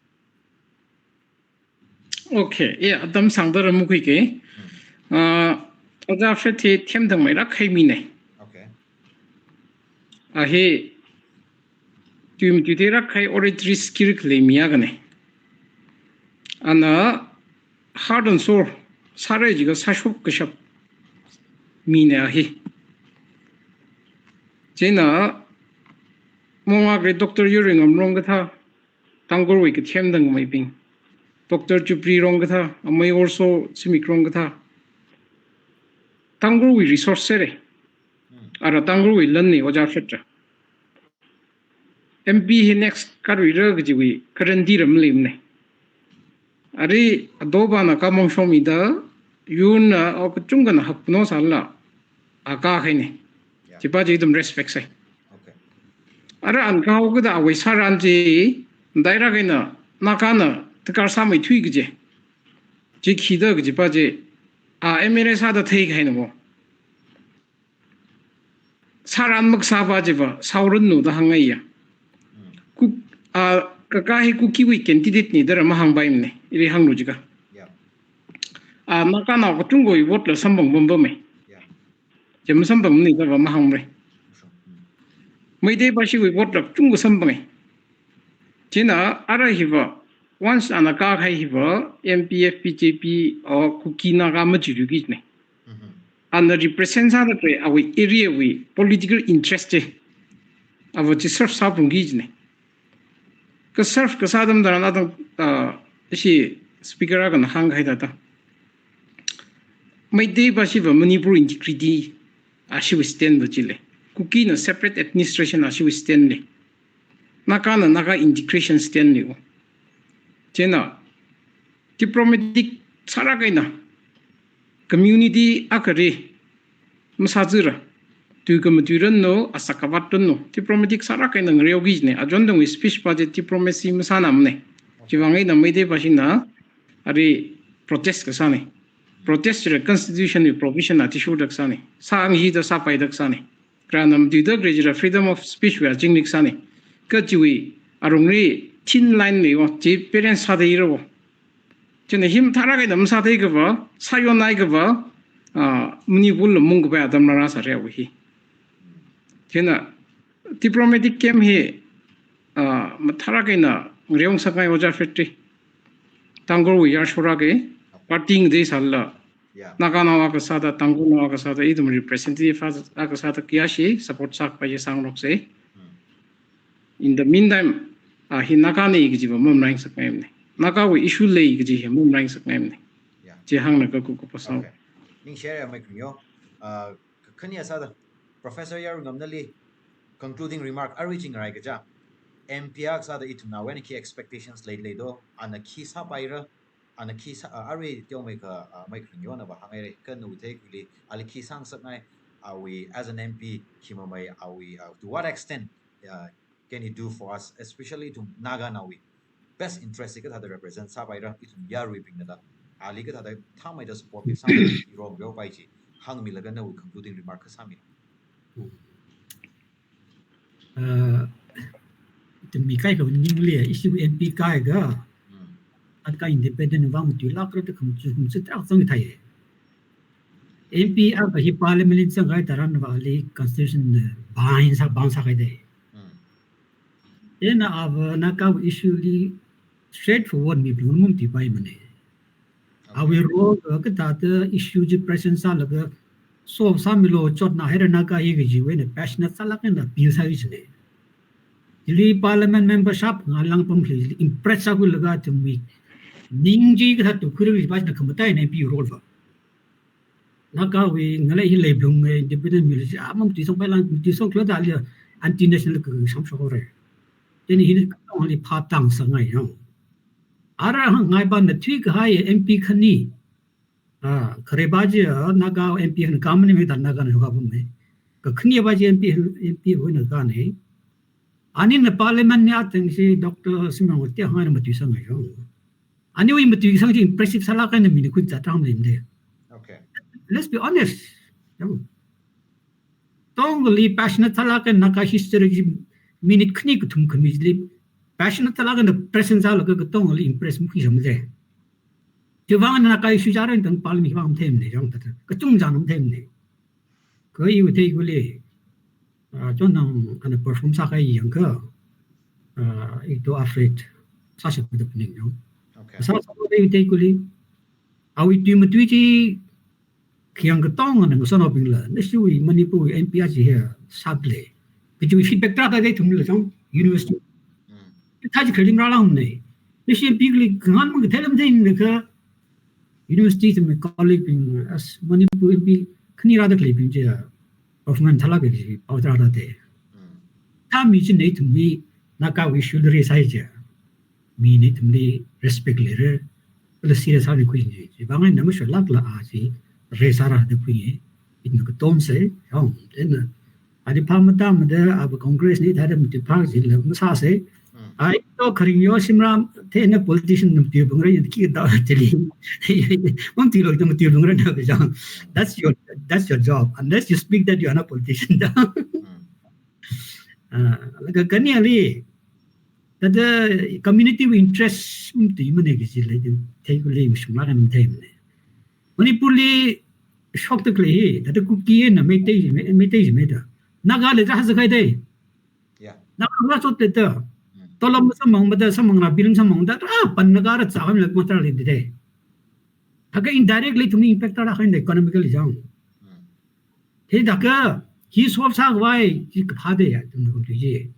Okay, yeah, atam sāngda ra makhuike. Hmm. Ah, Ojā Fred hi themthangmeilāk kahai mi nei. Okay. A hi, tui matui theilāk kahai oratory skill khalei mi akhana. Ana heart and soul, sāra jiakha sāshok kashap mi nei a hi. Chieina, mongakre Doctor Yaruingam rong kathā, Tangkhulwui kathem thangmeibing. Doctor Chupri rong kathā, Amei also Zimik rong kathā. Tangkhulwui resource sere. Hmm. Ara Tangkhulwui lan nei Ojā Fred ra. M P hi next karuira kajiwui guarantee ra maleimana. Ari adobana kamong shomida, yurna o kachungkhana hakpuno sālala, a kahai nei. Yeah. Chiva chi ithum respect sai. Okay. Ara ana kahaokida awui sāran chi, daira kaina, Nagana takar sāmeithui kaji. Chi khida kajiva chi, a M L A sāda theikahai na mo. Sāran makasāva chiva, sāhaoranu da hāngngaiya. Hmm. Kuk-, a, kaka hi Kukiwui candidate nei da ra mahāngpaimana, ili hānglu jiakha. Yeah. A, Naganao kachungkhawui vote la samphang pampamei. Yeah. Chi masamphangmanei da va mahāngmara. Sure. Hmm. Meitei pāshiwui vote la kachungkha samphangei. Chieina ara hiva, once ana kahai hiva, M P F, B J P, or Kuki Naga majiluiki nei. Mhm. Ana represent sāda khalei awui area wui political interest chi, ava chi serve sāphungki nei. Ka serve kasā atam tharan athang, ah, ishi speaker akhana hāngkahai thāda, Meitei pāshiva Manipur integrity ashiwui stand va chi lei. Kukina separate administration ashiwui stand lei. Nagana Naga integration stand lei. Chieina diplomatic sāra kaina, community akhali masāzara, tui kamatuiranu, asak kavat ranu, diplomatic sāra kaina ngareoki nei. Ajon tangwui speech va chi diplomacy masānamanei. Chiwui vang eina Meitei pāshina ari protest kasānei. Protest chila constitution wui provision athishurda kasānei. Sāngaida sāpaida kasānei. Kharāna matuida khalei chila freedom of speech wui azingli kasānei. Kajiwui alungli thin line lei wo, chi balance sāda leira wo. Chieina hi mathāra kaina masātheiakhava, sāyonhaiakhava, ah, Manipur la mungkapai atam rāra sāra awui hi. Chieina diplomatic camp hi, ah, mathāra kaina ngareongasakngai Ojā Fred. Tangkhulwui yar shora ke, party ngatei sālala. Yeah. Naganao akha sāda, Tangkhulnao akha sāda, ithum representative akha sāda khi ashi support sākapai sāngaroksa. Hmm. In the meantime, ah, hi Naganei kajiva mamalaisangngaimana. Nagawui issue lei kaji hi mamalaisangngaimana. Yeah. Chi hānglaga khuikapa sāo. Okay. Ningshire Amei Khringyao, ah, Khani sāda, Professor Yarungamnali concluding remark arui chi ngarai kaja. M P akha sāda ithumna wena khi expectations lei lei do, ana khi sāpaira, ana khi sā, uh, arui teomeikha, uh, Meikharingyona va hāngngaira, kha nawui theikhuili, ali khi sāngasakngai, awui as an M P, khi mamai awui, uh, to what extent, uh, can he do for us, especially to Naga naowui best interest hi kathāda represent sāpaira, ithum yaruibingna da. Ali kathāda thāmeida supportive sāngai rong yo pai chi. Hāngmilaga nawui concluding remark akha sāmi. Uh, ithum mi kaikha ningli, issue M P kaikha, Hmm. akha independent vang matuilākra da khamachu khamachu tarākha zangthai. M P akha hi parliament li zangkahai tharan va ali constitution na bind sā, bind sākahai dei. Hmm. Chieina ava Naga issue li straightforward mi phlung mum ti pai mane. Okay. Awui role, uh, kathāda issue chi present sālaga solve sāmilu chotna haira Naga hi kajiwui eina passionate sālāk eina appeal sāki kajine. Chili parliament member shap ngalāng pam khaleili impress sākhuilaga ithumwui ning chi kathāda tukkhuira kaji pa china khamataina M P role va. Nagawui ngalei hi leiphlung, eh, independent mili chi, ah, mamatuisangpaila, matuisangkhala da ali anti-national kashamshok haora. Chieina hili katongali phātang sāngai yang. Ara hāngngai pa na thuikahai M P khani. Ah, khare pa chi, ah, Naga M P hina ka maningmei da Nagana shokapam mei. Kakhane pa chi M P, M P hina kane. Anina parliament li athang chi Doctor Simon Wai te hāngngai matuisangngai yang. Aniwui matuikasang chi impressive sālāk eina mina khuizat rang linde. Okay. Let's be honest. Yang. Katongali passionate sālāk eina Naga history chi minute khani kathum khami chili passionate sālāk eina present sālaga katongali impress makhuisangmale. Chiwui vang Naga issue chara tang parliament vang matheimane, yang tata. Kachungchang matheimane. Kha iwui theikhuili, ah, chonthang ana perform sākahai yangkha, ah, ito afraid sāshap da phaning yang. Okay. Sāshap da iwui theikhuili, awui tui matui chi khayang katongana ngasotnaobingla, nashiwui Manipur wui M P aja hi sāda lei kajiwui feedback tarākha dei ithumla chang, university. Mm. Thā chi khalim rālāngmane. Nashi M P li khangan mang katheilam theinakha, university ithumwui colleague bing, as Manipur M P khani rāda khaleibing chi, performance thālāk kaji pao tarākha dei. Mm. Thā mi china ithumli Nagawui issue li raise sāi chi, mina ithumli respect leira, kala serious sāda khuini. Chiwui vang eina masholākla a chi raise sāra da khuini. Ithumna katom sāi, yang, then, ah, ali phā matāmada, ava Congress na thāda matuiphā jila masāsei. Mm. Ai, to kharing yo simra, thena politician na matuibungra, yan ki da chili. Mamatuilu da matuibungra na kajang. That's your, that's your job. Unless you speak that you are not politician da. Mm. Ah, laga khani ali, thāda community wui interest matuimane kaji lei, theikhuili mashunglāk eina matheimane. Manipur li shokta khalei hi, thāda Kuki eina Meitei, Mei-, Meitei chi mei da. Naga le ja haza khai dei. Yeah. Naga la chot le da. Mm. Tolop masamphangmada, samphang ra bill masamphangda, ra pan Naga ra cha ham le matra le dei. Thākha indirectly ithumli impact tarākha eina economically chang. Mm. Thākha hi solve sākhavai chi kaphā dei ya, ithum kum tui chi.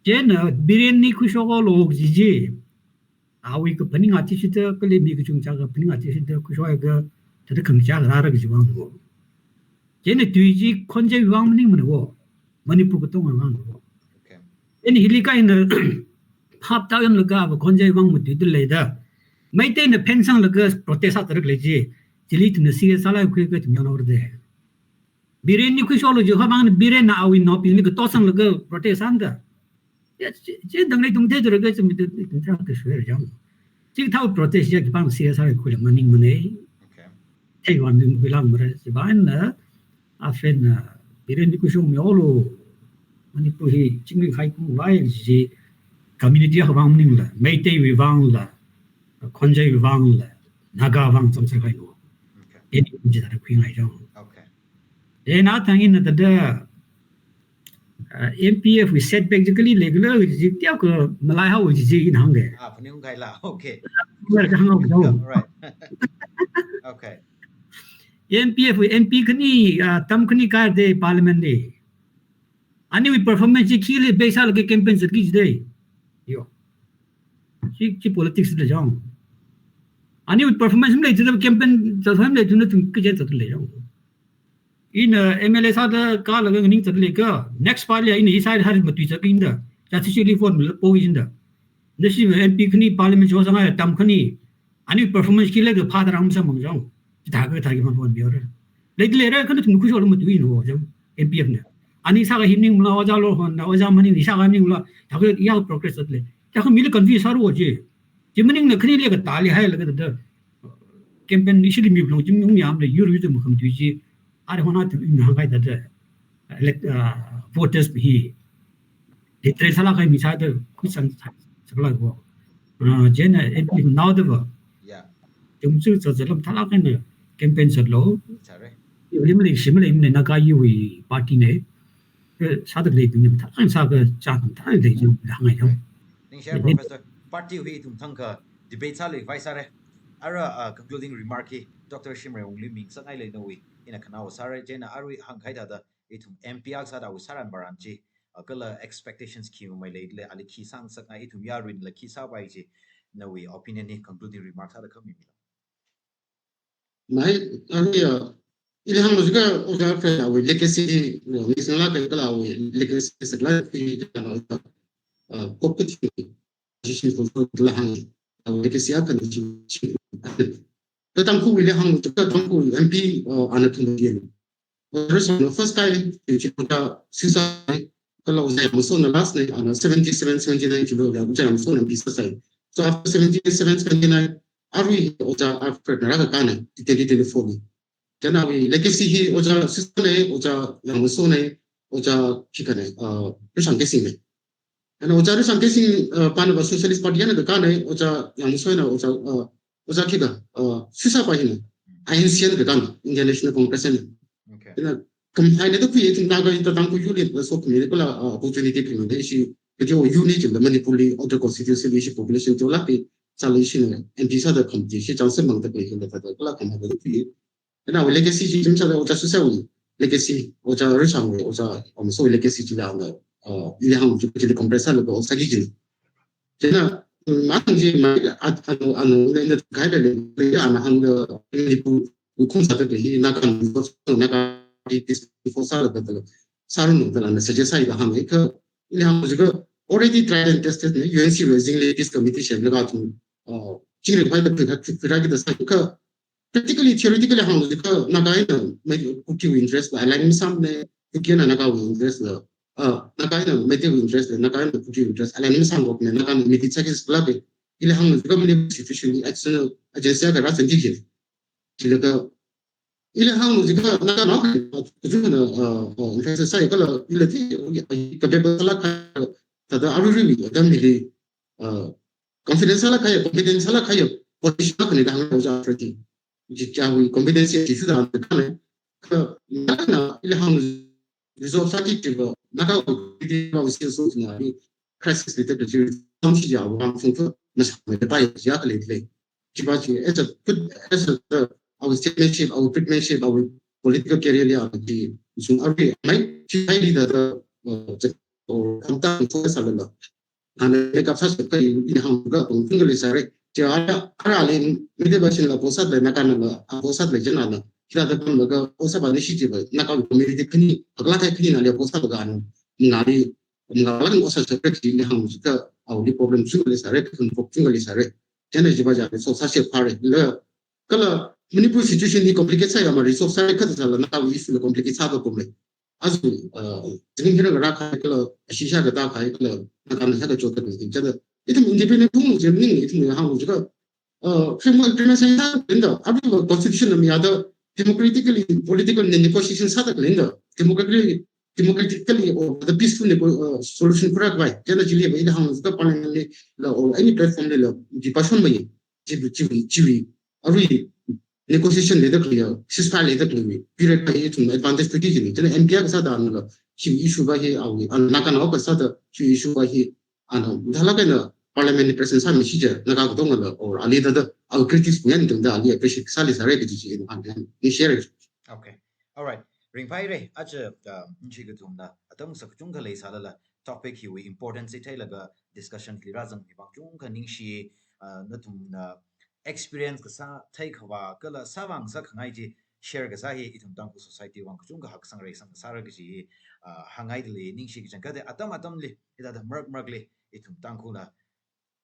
Chieina, uh, Biren ni khuishoklu kaji chi. Awui kaphaning athishurda, kala mi kachungkha kaphaning athishurda khuishokhaiakha, thāda khangachā rāra kaji vang wo. Chieina tui chi Khonjaiwui vang maningmana wo. Manipur katongwui vang wo. Okay. Chieina hili kaina phap tāyanglaga va Khonjaiwui vang matuida leida. Meiteina phensanglaga protest sāda khalei chi. Chili ithumna serious sālāk khuiakha ithum yanghaora dei. Biren ni khuishoklu jiakha mang Birenna awui naobingli katosanglaga protest sāda. Ya, chi, chi dang lei ithum theithurakha chi mi tu, ithum thā kashuir jang. Chikathā protest ya khipāna serious sākhuila maningmane. Okay. Theiwui vang ding khuilāngmara, chiwui vang eina, a friend na, Biren ni khuishokmilu, Manipur hi chingri khai khavai chi, community akha vang maningla, Meiteiwui vangla, Khonjaiwui vangla, Naga vang chang sākhailo. Okay. Eni chi thāda khuingai jang. Okay. Ena thang ina thāda, uh, M P F wui setback chi kali leikhala chi teokha malaihaowa chi ina hānge. Ah, phaningungaila. Okay. Malai kahāng haowa. All right. Okay. M P F wui M P khani, uh, term khani kāda parliament li. Aniwui performance chi khili base sālaga campaign zatki jidei. Yo. Chi, chi politics da jang. Aniwui performance maleithuda campaign zatmaleithuda ithum kaje zatda lei jang. Ina M L A sāda kalaga nganingzat leika, next parliament ina hi side har matui zat inda. Chithāsi chili phone mila po inda. Nashi M P khani parliament jo sanga tam khani. Ani performance kila ga phada ram sa mang jong. Chithā kathā ki man phone biora. Lei lei ra khana thum khu shol matui no jong. M P F na. Ani sāka hi maningla oja lo hon da oja mani ni sāka maningla. Thāka ya progress zat lei. Thāka mila confuse sāro je. Chi maningla khani leika tali hai laga da. Campaign ishi li mi blong chi mi yam le yur yur de mu kham tui chi. Are hona tu in hang kai da da. Elect, uh, voters hi. Literate sālaga mi sāda kuisan sālaga. Uh, chieina M P nao da ba. Yeah. Jum chu cha cha lam thālaga na campaign sālo. Sāre. Lim le shim le im le Naga Youth party ne. Sāda lei ding thālaga sāka cha thālaga lei jum hang ai jong. Ningshi Professor, party wui ithum thangkha debate sālui vai sāre. Ara, uh, concluding remark hi Doctor Shimray Wunglui ming sāngai lei nawui ina khanao sāre. Chieina arui hāngkahai thāda ithum M P akha sāda awui sāran baran chi, uh, kala expectations khi mai lei le ali khi sāngasakngai ithum yaruila khi sāpai chi nawui opinion hi concluding remark sāda khami milo. Mai, arui ya, ili hānglo jiakha oja Alfred awui legacy hi, uh, mi sāngla kai kala awui legacy sākla hi, uh, kop kati, jisin ko la hāng, awui legacy akha ni chi, chi. Ka Tangkhul wui le hānglo jiakha Tangkhul M P, uh, ana thum yen. First one, first time, chi chi ta sisa, kala oja Yangmasona last ne, ana seventy seven, seventy nine chilo ya, oja Yangmasona M P sāsai. So after seventy seven, seventy nine, arui oja Alfred na rākakā ne, twenty twenty-four li. Chieina awui legacy hi oja sisa ne, oja Yangmasona ne, oja khikha ne, uh, Rishang Keishing ne. Chieina oja Rishang Keishing, uh, pana va Socialist Party na kakā ne, oja Yangmasona ne, oja, uh, oja khikha, uh, sisa pa hi ne, I N C na kakā ne, Indian National Congress ne. Okay. Chieina, kam hai ne da khui ithum Naga ita Tangkhul youth le so khami le kala, uh, opportunity khami le ishi, kati o youth ne jin da Manipur li, other constituency li ishi population to la pi, sāli ishi ne, M P sāda kham ti ishi chance mang da khui hin da da kala kham da khui. Chieina awui legacy chi jim sāda oja sisa wui legacy, oja Rishang wui, oja, um, so legacy chi la na, uh, ili hāng ju chi le compress la ko sāki jin. Chieina, mm, ma thang ji ma at ano ano ne ne kai le le ya ma hāng da ni pu pu khum sāda le hi na kan ko na ka di this before sāda da. Sāru nu da na suggest sāi da hāng ka ili hāng jiakha already tried and tested ne U N C raising le this committee shen la ka tu, uh, ching le pai da phira phira ki da sāi ka practically, theoretically hānglo jiakha Naga eina Meitei Kuki wui interest la align masāmane, Kuki eina Naga wui interest la, uh, Naga eina Meitei wui interest la, Naga eina Kuki wui interest align masāmane, Naga eina Meitei sāki sāla be. Ili hānglo jiakha Manipur situation li external agency akha rāzangki ki. Chilaga, ili hānglo jiakha Naga na, uh, uh, interest sāi kala, ili thi, ka be ba sāla ka, thāda arui arui, da mi li, uh, confidence sāla kaya, confidence sāla kaya, position akha ne da hāng oja Alfred. Ji kya hui confidence ya jisu da hāng ka ne. Ka na na ili hāng resolve sāki jiakha, na ka hui di ba usi so na ni crisis le te ji hāng shi ya wa hāng sung ka na sa me da ya ya ka le le. Ji ba ji, as a good, as a, uh, our statesmanship, our patriotism, our political career ya ji sung arui mai, ji hai leader da, uh, or kamta ko sālala. Ana le kap sāsa kai ili hāng ka tong tung ka le sāre. Chi ara, ara le, mi de ba shin la posat le na ka na la, a posat le jana la. Kila da kam la ka, osa ba ni shi ji ba, na ka community khani, agla kai khani na le posat ga na. Nga li, nga la kan osa separate ili hāng ka, awui problem chung le sāre, kan pok chung le sāre. Jana ji ba ja le, so sāse phare. La, kala, Manipur situation ni complicate sāi ama resolve sāi kha sāla, na ka issue le complicate sā ka kum le. Azu, uh, jing hira ga rākahai kala, ashisha ga tākahai kala, na ka na sā ka chota ni, jada. Ithum independent thung jing ning, ithum ya hāng jiakha, uh, framework agreement sāi sā, inda, arui constitution na mi ya da, democratically, political ne-, negotiation sāda inda, democratically, democratically or the peaceful nego-, uh, solution kura vai, jada jili ba ili hāng jiakha parliament li la, or any platform li la, di passion mai, ji, ji, ji, arui, negotiation le da kali ya, ceasefire le da kali, period pa ithum advantage to ki jini, jana M P akha sāda na la, chi issue ba hi awui, an na ka na ka sāda, chi issue ba hi, ano, da la ka na parliament ni present sā mi shi ja, na ka ka dong la, or ali da da, awui critics ngan dong da, ali appreciate sāli sāre ki ji ji, an, an, ni share. Okay. All right. Ringphai re, aja, uh, nchi ka tum na, atang sak chung ka lei sālala, topic hiwui importance theilaga discussion li rāzang mi bang chung ka ningshi, uh, na tum na experience ka sā thei kha va, kala sāvang sākhangai ji, share kasā hi ithum Tangkhul society vang kachungkha haksang reisang sāra kaji, ah, hāngngaidalei. Ningshi kachangkhat atam atamli, hithāda marak marakli ithum Tangkhulna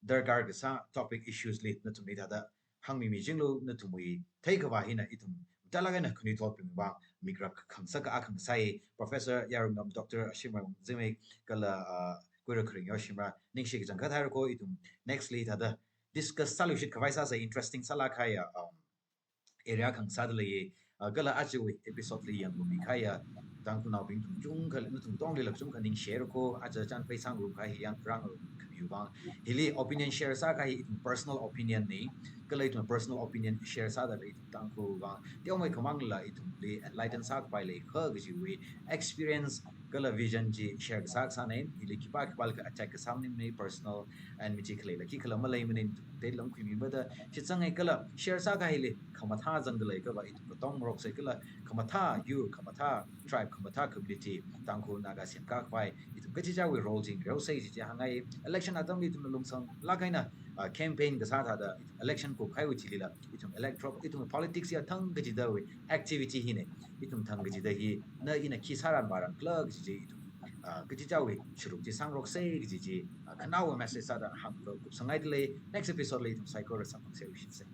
darkar kasā topic issues li nathumli thāda hāngmi michinglu. Nathumwui theikhavā hina ithum talagana khanuithotbing vang mikrak khangasak akha ngasai. Professor Yarumnam Doctor Ashimrang Zimik kala, ah, Kuira Kharing Yoshimra, ningshi kachangkhat haira ko. Ithum next li thāda discuss sāluishit khavai sāsa, interesting sālāk kahaiya, um, area khangasak dalei. Ah, kala ajawui episode li yanglumi kahaiya Tangkhulnaobing ithum kachungkha, nathum katonglila kachungkha ningshira ko. Aja chānphei sāngarum kahai hi yangrang khamiwui vang. Hili opinion share sākahai hi ithum personal opinion na. Kala ithum personal opinion share sādalei ithum Tangkhul vang teomeikha mangla ithumli enlighten sākapai leikha kajiwui experience kala vision chi share kasā kasāna. Hili khipā khipālikha attack kasā maningmana, personal and mi chi khaleila khikhala maleimana, ithum teilāk khuimimada shitsanga. Kala share sākahai hili khamathā zangdalei kava ithum katongngaroksa kala khamathā yur, khamathā tribe, khamathā community, Tangkhul Naga semkakhavai ithum kachichāwui role chi ngareosa kaji chi hāngngai. Election atamli ithumna lungsanglāk eina, ah, campaign kasā thāda election kupkahaiwui thilila ithum electoral, ithum politics ya thang kachidawui activity hina. Ithum thang kachida hina ina khi sāran vāran khala kaji chi ithum, ah, kachichāwui sharuk chi sāngaroksa kaji chi, ah, khanaowa message sāda hāngkupsangngaidalei. Next episode li ithum saikora samphangsa, ningshisa.